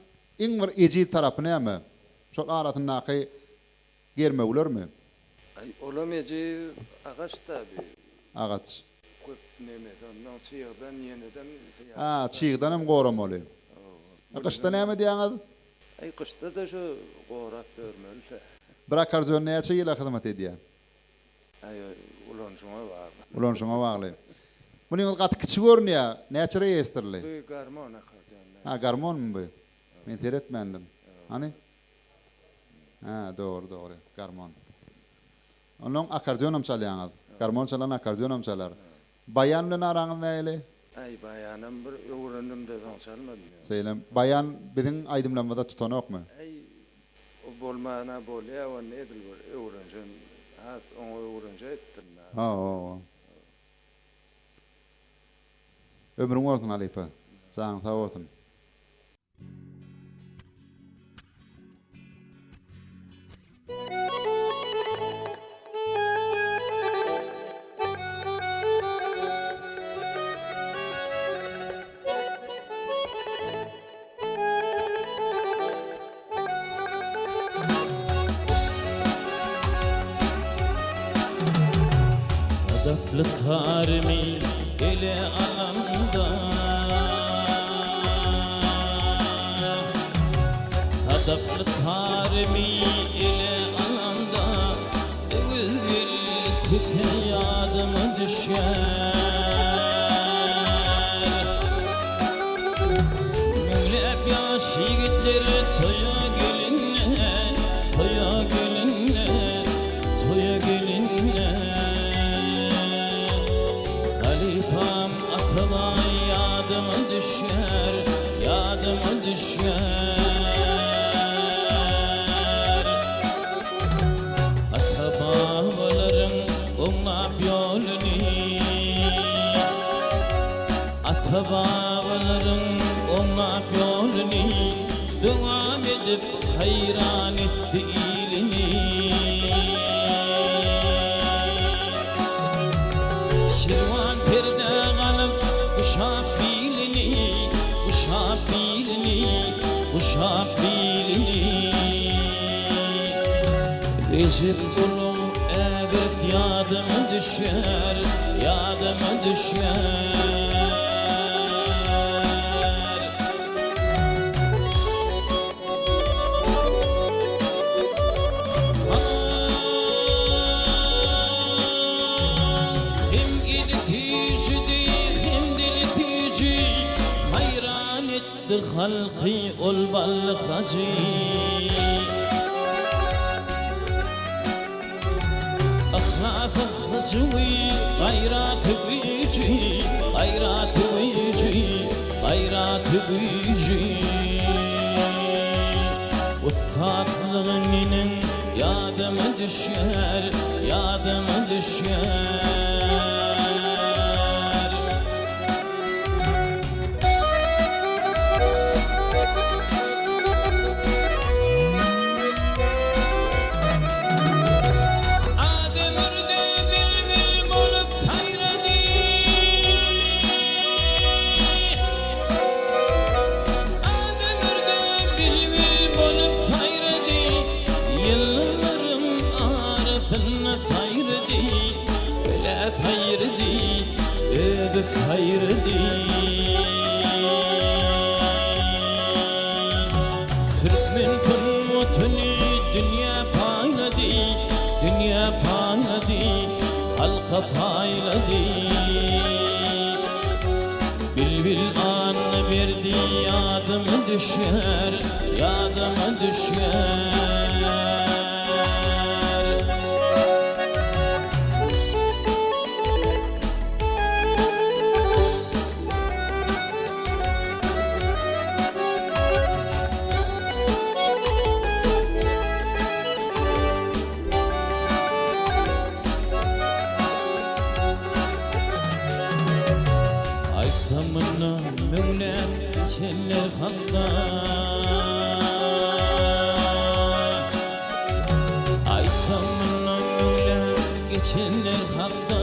iň bir ejiz tarapy näme? Şol arasyndaky Germewlermi? Aý olam ejiz agaç-da bi. Agaç. Köp. Nemesi ondan çygdan ýeneden Ha, çygdan hem goramaly. Hawa. Gyşda näme edýäňiz? Aý gyşda-da şu gorap ýörmeli-dä. Bir akkordeon näçe ýyla hyzmat edýär? Aý ulanyşyňa bagly. Ulanyşyňa bagly. Munyňyz gaty kiçi görünýär. Näçe reýestrli? Bu garmon akkordeon. Ha, garmonmy bu? Men seretmändim. Hany? Hä, dogry, dogry. Garmon. Onnoň akkordeonam çalýaňyz. Garmon çalan akkordeonam çalar. Baýan bilen araňyz nähili? Aý, baýanam bir öwrendim-de soň çalmadym ýöne. Şeýlemi? Baýan biziň aýdymlarymyza tutanokmy? Aý, o bolmana bolýa, ony edil bir öwrenşen, has oňa öwrenşäýipdirin-dä. Hawa. Ömrüň bolsun halypa. Janyň sag bolsun. Sadaply tarymy ele alamda Sadaply tarymy ele alamda Öwez geldi teke ýadyma düşýär. Müňläp ýaş ýigitler toýa gelende, Toýa gelende, toýa gelende. Halypam Atabaý ýadyma düşýär, ýadyma düşýär. Ata-babalaryň oňlap ýoluny, Ata-babalaryň oňlap ýoluny Dowam edip haýran etdi ilini. Şirwan perdä galyp guşap bilini, Guşap bilini, guşap bilini. Rejep ulug ägirt ýadyma düşýär, ýadyma düşýär. Hem eli süýjüdi, hem dili süýji, Haýran etdi halky ol Bally hajy. Yhlasy hyjuwy, gaýraty güýji, Gaýraty güýji, gaýraty güýji. Ussatlygy meniň ýadyma düşýär, ýadyma düşýär. Ademürde bilbil bolup saýrady. Ademürde bilbil bolup saýrady. Ýyldyzlaryň arasynda saýrady. Öle saýrady, özi saýrady. Türkmen sungatyny dünýä paýlady, dünýä paýlady, halka paýlady. Bilbil Annaberdi ýadyma düşýär, ýadyma düşýär. Aýtsam mundan müňläp geçenler hakda Aýtsam mundan müňläp geçenler hakda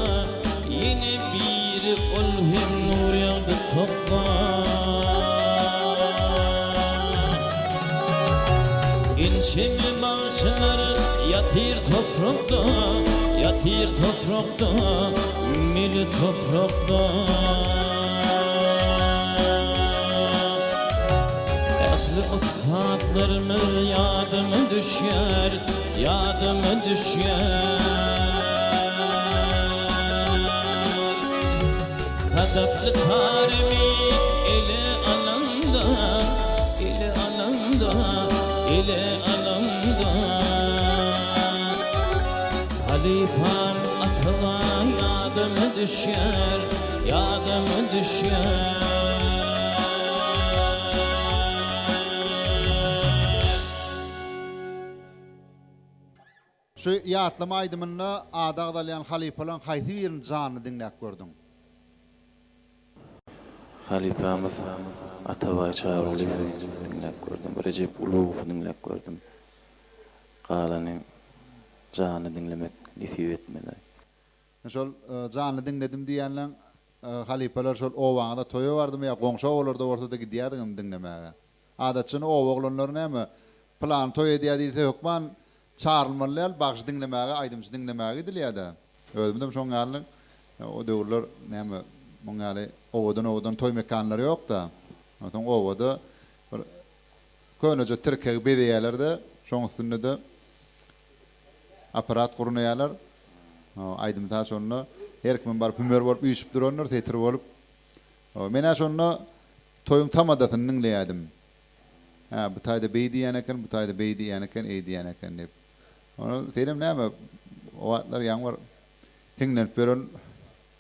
Ýene biri ol hem Nurýagdy Tokga. Ençeme bagşylar ýatyr toprakda. Ýatyr toprakda, mele toprakda. Ähli ussatlarymyz ýadyma düşýär, ýadyma düşýär. Sadaply tarymy ele alanda, ele alanda, ele alanda. Halypam Atabaý ýadyma düşýär, ýadyma düşýär. Şu ýatlama aýdymynda ady agzalýan halypalaryň haýsy birini janly diňläp gördüň? Halypamyz Atabaý Çarygulyýewi diňläp gördüm, Rejep Ulugowy diňläp gördüm. Galany janly diňlemek nesip etmedi. Şol janly diňledim diýýänleň halypalar şol obaňyza toýa bardymy ýa goňşy obalarda bolsa-da gidýärdiňmi diňlemäge? Adatça oba oglanlary näme, pylany toý edýär diýilse hökman çagyrylmaly däl, bagşy diňlemäge, aýdymçy diňlemäge gidilýär-dä. Özümizem şoň ýaly o döwürler näme muň ýaly owadan-owadan toý mekanlary ýok-da. Onsoň obada bir köneje tirkegi bezeýärler-de, şoň üstünde-de apparat gurnaýarlar. Aýdym-saz şonda her kimem baryp hümer bolup üýşüp durandyr, setir bolup. Men-ä şonda Toýuň tamadasyny diňleýädim. Hä, bu taýda beý diýýän eken, bu taýda beý diýýän eken, eý diýýän eken diýip. Onda senem näme, o wagtlar ýaňy bir hiňlenip ýören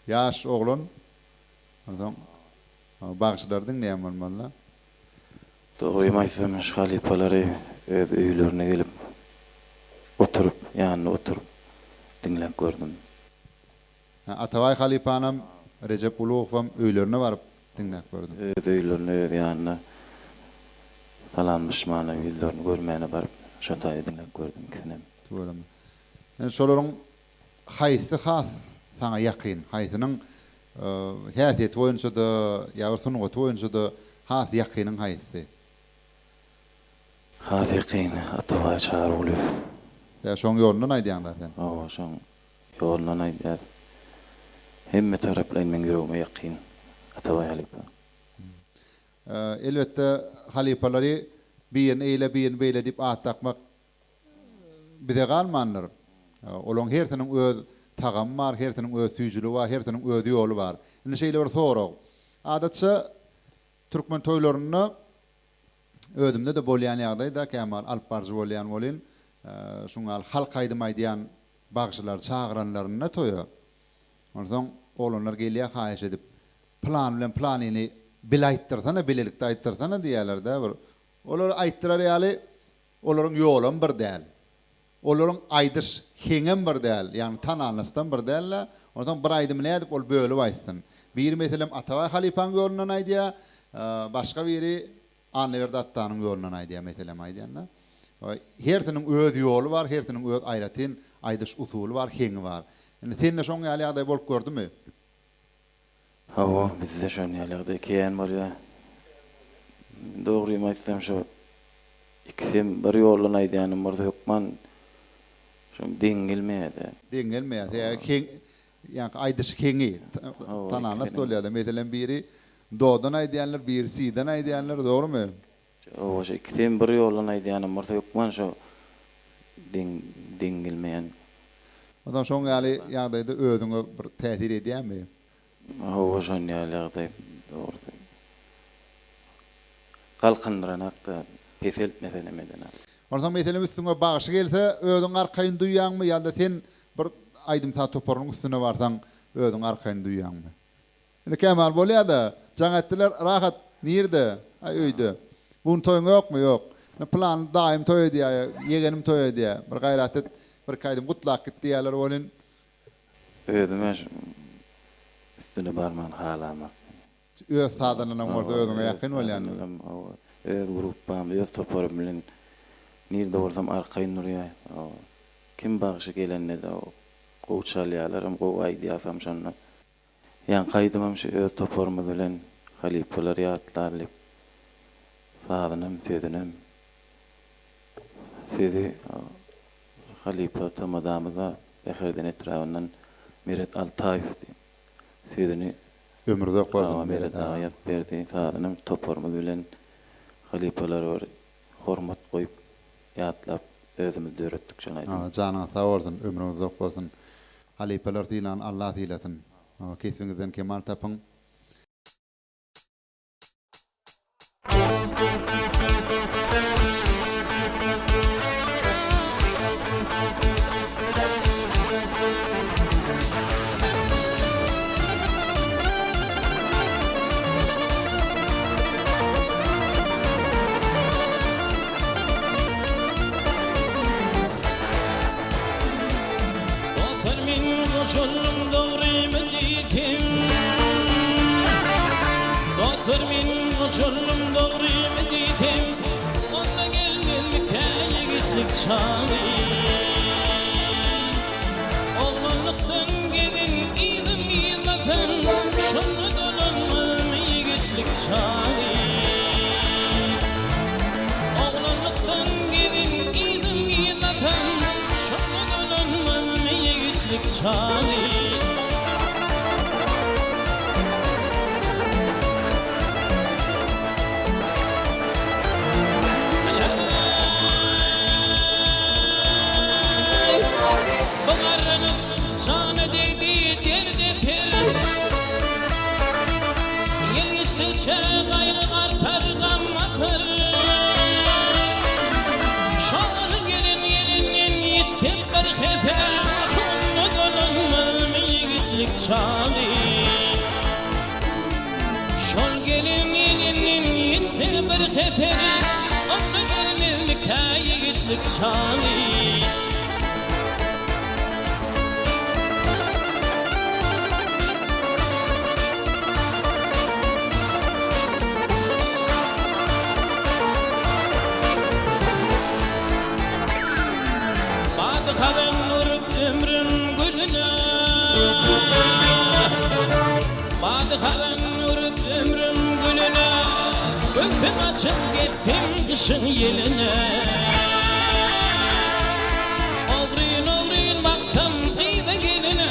ýaş oglan. Onsoň bagşylary diňleýän bolmaly-da. Dogrymy aýtsam, şu halypalary öz öýlerine gelip, oturyp, ýanynda oturyp diňläp gördüm. Atabaý halypanam, Rejep Ulugowam öýlerine baryp diňläp gördüm. Öz öýlerine, öz ýanyna salamlaşmana, ýüzlerini görmäne baryp, şo taýda diňläp gördüm ikisinem. Tüweleme. Indi şolaryň haýsy has saňa ýakyn? Haýsynyň häsiýeti boýunça-da, ýa bir sungaty boýunça-da has ýakynyň haýsysy? Has ýakyny Atabaý Çarygulyýew. Ýa şoň ýolundan aýdýaň-da sen? Hawa, şoň Ýolundan aýdýas. Hemme taraplaýyn meň ýüregime ýakyn Atabaý halypa. Elbetde halypalary birini eýle birini beýle diýip at dakmak bize galmandyr. Olaň hersiniň öz tagamy bar, hersiniň öz süýjüligi bar, hersiniň öz ýoly bar. Indi şeýle bir sorag. Adatça türkmen toýlarynda özümde-de bolýan ýagdaý-da, kämahal alyp baryjy bolýan welin, şuň ýaly halk aýdym aýdýan Bagşylary çagyranlarynda toýa. Onsoň oglanlar gelýär haýyş edip, Pylany bilen pylanyny bile aýtdyrsana, bilelikde aýtdyrsana diýýärler-dä bir. Olary aýtdyrar ýaly olaryň ýolam bir däl. Olaryň aýdyş heňem bir däl, ýagny tanalnystam bir däl-de. Onsoň bir aýdymy nädip ol bölüp aýtsyn. Biri meselem Atabaý halypaň ýolundan aýdýar, başga biri Annaberdi Atdanyň ýolundan aýdýar meselem aýdýanda. Hersiniň öz ýoly bar, hersiniň öz aýratyn aýdyş usuly bar, heňi bar. Indi sende şoň ýaly ýagdaý bolup gördümi? Hawa, bizde şon ýaly ýagdaý kän bolýar. Dogrymy aýtsam şo ikisem bir ýoldan aýdýanym bolsa hökman şoň deň gelmeýär-de. Deň gelmeýär. Sebäbi heň, ýaňky aýdyş heňi tonalnost bolýar-da. Meselem biri Dodan aýdýanlar, biri Si-den aýdýanlar, dogrymy? Hawa, şo ikisem bir ýoldan aýdýanam bolsa hökman şo deň deň gelmeýän. Onsoň şoň ýaly ýagdaýda özüňe bir täsir edýärmi? Hawa, şon ýaly ýagdaý dogrusy. Galkyndyranakda, peseltmesenem edenak. Onsoň meselem üstüňe bagşy gelse özüňi arkaýyn duýýaňmy ýa-da sen bir aýdym-saz toparynyň üstüne barsaň özüňi arkaýyn duýýaňmy? Indi kämal bolýa-da. Jaň etdiler, Rahat, nirde? Aý, öýde. Bu gün toýuň ýokmy? Ýok. Indi pylany daýym toý edýär, ýegenim toý edýär. Bir gaýrat et, birki aýdym gutlap git diýýärler welin. Özüm-ä üstüne barman halamak. Öz sazandanam bolsa özüňe ýakyn bolýandyr. Hawa, öz gruppam, öz toparym bilen nirde bolsam arkaýyn durýas. Kim bagşy gelende-de gowy çalýarlaram, gowy aýdýasam şonda. Ýaňky aýdymam şu öz toparymyz bilen halypalar ýatlar diýip sazynam sözünem sözi halypa tamadamyza. Bäherden etrabyndan Meret Altaýew diýip sözüni Ömri uzak bolsun Hawa Meret Meret aga aga. ýazyp berdi. Sazynam toparymyz bilen halypalara bir hormat goýup ýatlap özümiz döretdik şol aýdymy. Hawa janyňyz sag bolsun ömrüňiz uzak bolsun. Halypalar sylany Allah sylasyn. Hawa kesbiňizden kemal tapyň. Dostlar men goşuldym dogrymy diýsem Dostlar men goşuldym dogrymy diýsem Onda gelmezmikä ýigitlik çagy Oglanlykdan gezen yzym yzlasaň Şonda dolanmazmy ýigitlik çagy Oglanlykdan gezen yzym yzlasaň Şonda dolanmazmy ýigitlik çagy. Eý, bu garrynyň jana degdi derde per. Ýyl geçdikçe gaýgy artar, gam batar. Şol gelen gelinden ýetdi bir heser, Onda dolanmazmy ýigitlik çagy. Şol gelen gelinden ýetse bir heser, Onda gelmezmikä ýigitlik çagy. Bady-hazan urup ömrüň gülüne, Bady-hazan urup ömrüň gülüne, Göwsüm açyp gitdim gyşyň ýeline. Ogryn-ogryn baksam gyza-geline,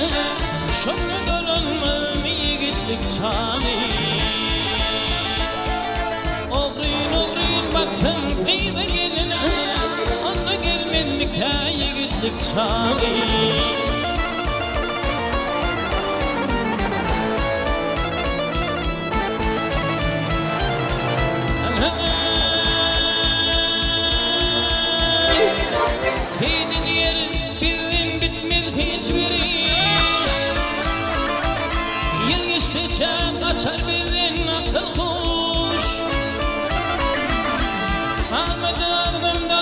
Şonda dolanmazmy ýigitlik çagy. Ogryn-ogryn baksam gyza-geline, Onda gelmezmikä ýigitlik çagy. Heýde diýer bizden bitmez hiç bir iş. Ýyl geçdikçe gaçar bizden akyl-huş. Galmady agzymda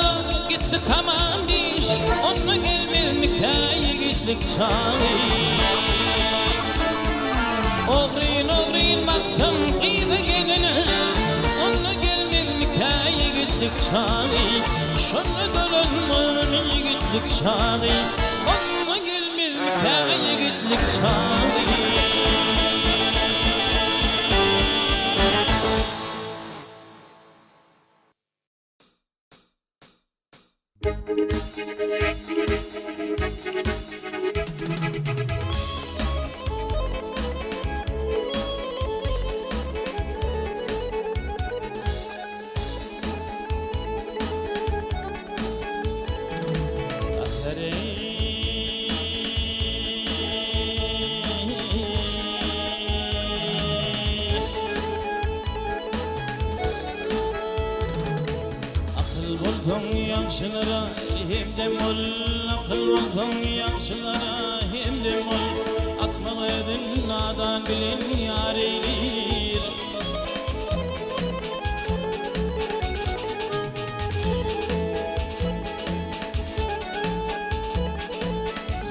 gitdi tamam diş. Onda gelmezmikä ýigitlik çagy. Ogryn-ogryn baksam gyza-geline, Onda gelmezmikä ýigitlik çagy? Şonda dolanmazmy ýigitlik çagy? Onda gelmezmikä ýigitlik çagy? Akyl bolsaň ýagşylara hemdem bol, Akyl bolsaň ýagşylara hemdem bol, Akmak özün nadan bilen ýar eýleýir.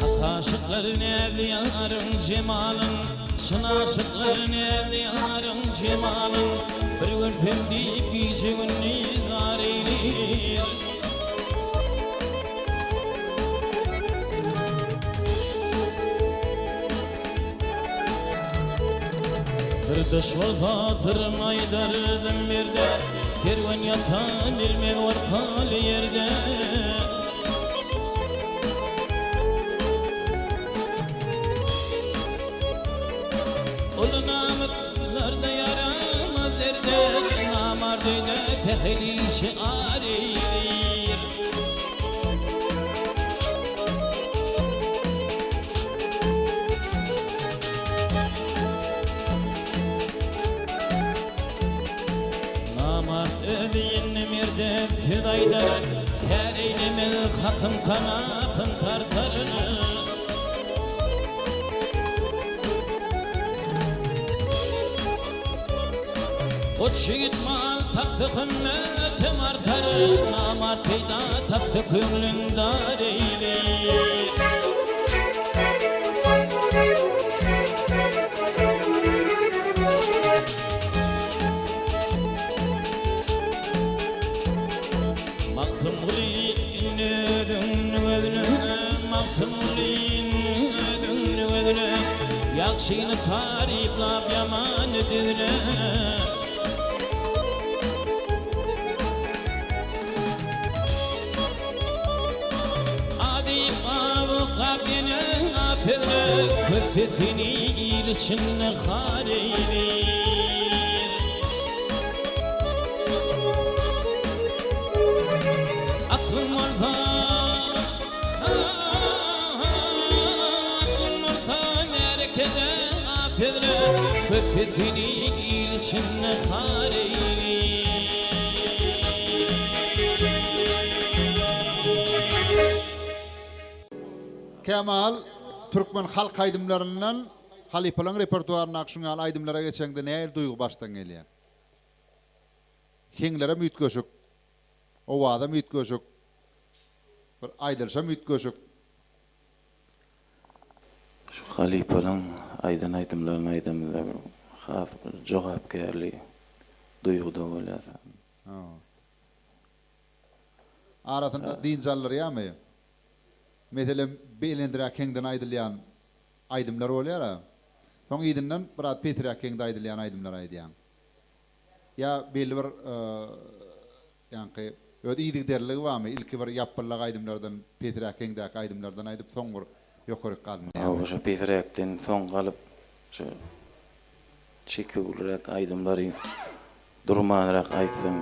Hak aşyklar näzli ýaryň jemalyn, Çyn aşyklar näzli ýaryň jemalyn, Bir görsem diýip gije-gündiz zar eýleýir. Syrdaş bolsa syrym aýdardym merde, Kerwen ýatan bilmez ortaly ýerde. Sähel işi ar eýleýir. Namart öz ýeline merde söz aýdar, Kär eýlemez hakyň tanapyn tartar. Goç ýigit mal tapsa hümmetem artar, Namart peýda tapsa köňlün dar eýleýir. Magtymguly indi özüňni gözle, Magtymguly indi özüňni gözle, Ýagşyny taryplap ýamany düzle. A diýip gabyklap ýene a sözle, Köp seni il içinde har eýleýir. Aklyň bolsa, aklyň bolsa märekede a sözle, Köp seni il içinde har eýleýir. Kemal, türkmen halk aýdymlaryndan halypalaryň repertuaryndaky şuň ýaly aýdymlara geçeňde nähili duýgy başdan gelýär? Heňlerem üýtgeşik, owazam üýtgeşik, bir aýdylyşam üýtgeşik. Şu halypalaň aýdan aýdymlaryny aýdamyzda bir has bir jogapkärli duýguda bolýas. Arasynda dynç aldyrýarmy? Meselem, belendräk heňden aýdylýan aýdymlar bolýar-a. Soň yzyndan biraz pesräk heňde aýdylýan aýdymlary aýdýaň. Ýa belli bir ýaňky öz yzygiderliligi barmy? Ilki bir ýapbyllak aýdymlardan, pesräk heňdäki aýdymlardan aýdyp, soň bir ýokaryk galynýarmy? Hawa, şo pesräkden soň galyp, şo çeküwliräk aýdymlary Durmanrak aýtsaň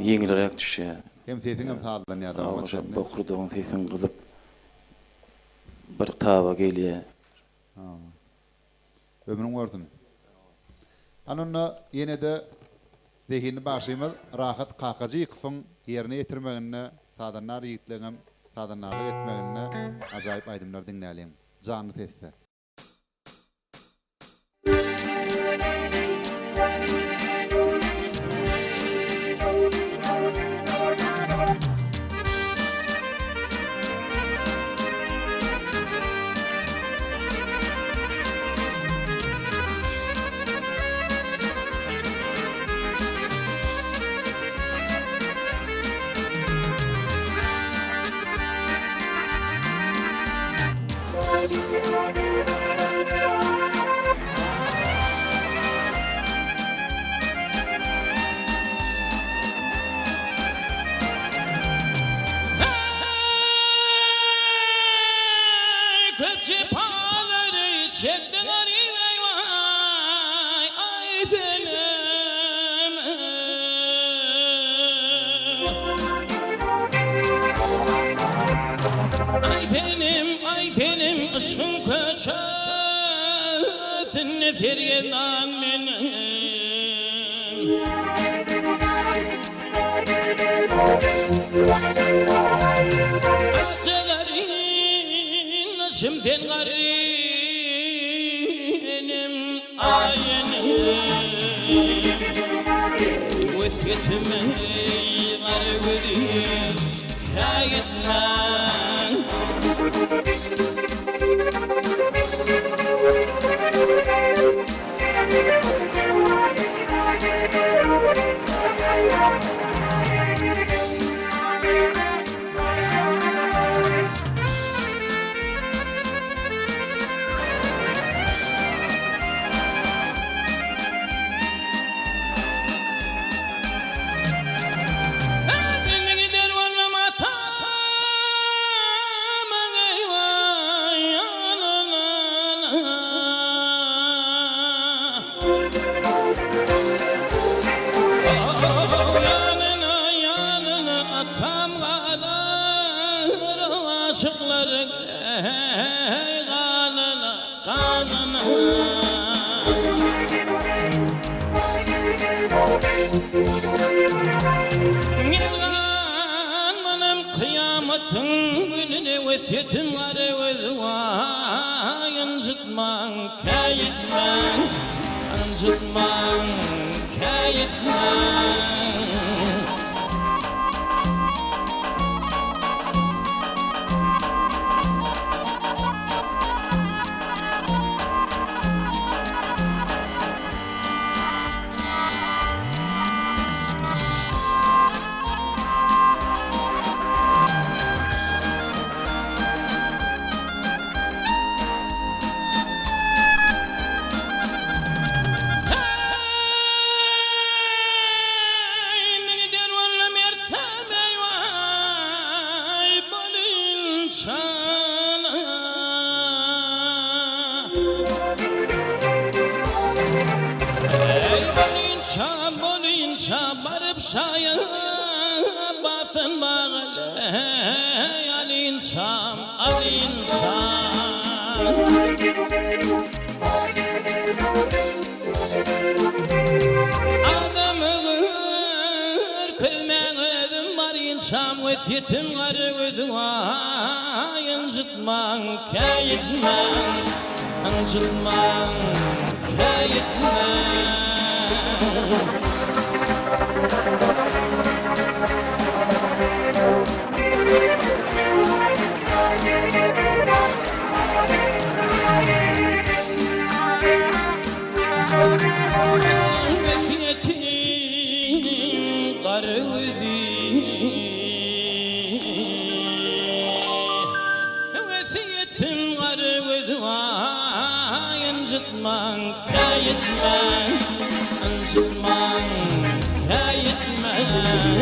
ýeňilräk düşýär. Hem sesiňem sazlanýar da oňa çenli. Bokurdagyň sesiň gyzyp bir taba gelýär. Ömrüň bolsun. Hany onda ýene-de zehinli bagşymyz Rahat Kakajykowyň ýerine ýetirmeginde sazandar ýigitleňem sazandarlyk etmeginde ajaýyp aýdymlary diňläliň. Janly sesde. Eý, köp jepalary çekdi garyp eý-waý, aý senem. Aýsenem, Aýsenem, yşgyň köçesinde sergezdan menem. Akja garyndaşym sen garynym, aýenem. Wesýetime eý garagözüm, käýetmäň. Gelganmanam kyýamatyň gününe wesýetim Garagöz waý ynjytmaň käýitmäň ynjytmaň käýitmäň. Heý, indi giden walla mertebe waý bolynçana. Eý, bolynça, bolynça baryp şaýa basyn bagaly, alynçam, alynçam. Adamy görkezmäň özüm barynçam wesýetim gara gözüň aý ynjytmaň käýitmäň ynjytmaň käýitmäň. Wesýetiň gara gözi Wesýetim gara gözi Waý ynjytmaň käýitmäň Ynjytmaň käýitmäň.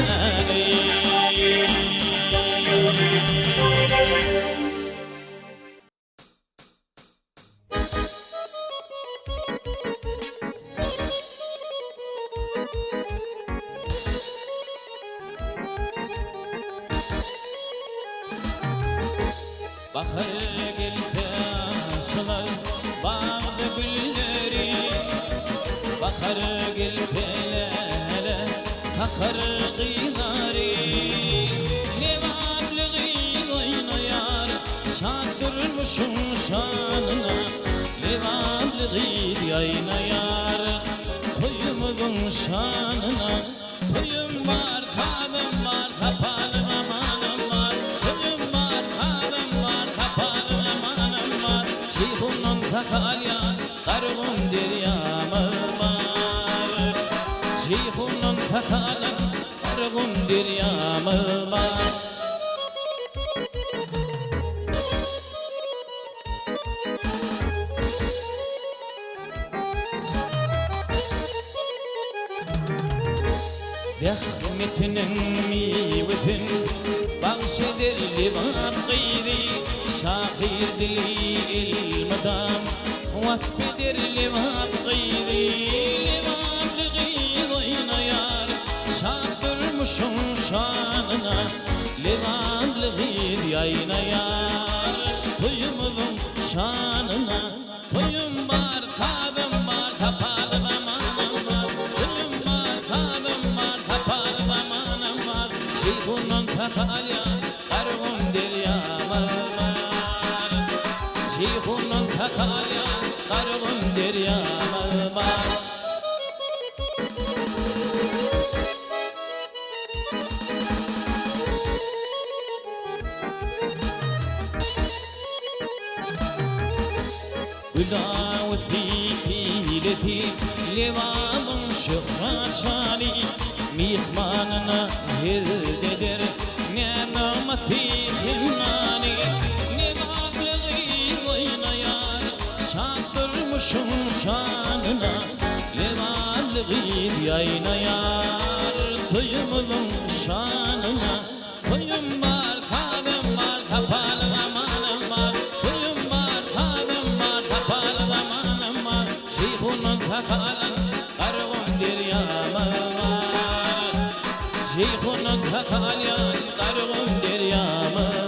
Bahar gelse açylar bagda gülleri, Bahar gelse läle kakar gyzary. Lebaply gyz oýnaýar Şat durmuşyň şanyna Lebaply gyz ýaýnaýar Toýumyzyň şanyna Toýum bar, sazym bar, sapaly zamanym bar Toýum bar, sazym bar, sapaly zamanym bar Jeýhundan saka alýan Garagum derýamyz bar Jeýhundan saka alan Garagum derýamyz bar. Zähmetiniň miwesin bagş eder Lebap gyzy, Şahyr dili elmydam wasp eder Lebap gyzy. Lebaply gyz oýnaýar şat durmuşyň şanyna, Lebaply gyz ýaýnaýar toýumyzyň şanyna. Toýum bar, sazym bar, sapaly zamanym bar. Toýum bar, sazym bar, sapaly zamanym bar. Jeýhundan saka alýan Garagum derýamyz bar. Jeýhundan saka alýan Garagum derýamyz bar. Gülawusy pilesi Lebabyň şöhrat şany Myhmanyna hezret eder Ne nygmaty hennany Lebaply gyz oýnaýar Şat durmuşyň şanyna Lebaply gyz ýaýnaýar Toýumyzyň şanyna Toýum bar, sazym bar, sapaly zamanym bar. Toýum bar, sazym bar, sapaly zamanym bar. Jeýhundan saka alan Garagum derýamyz bar. Jeýhundan saka alýan Garagum derýamyz.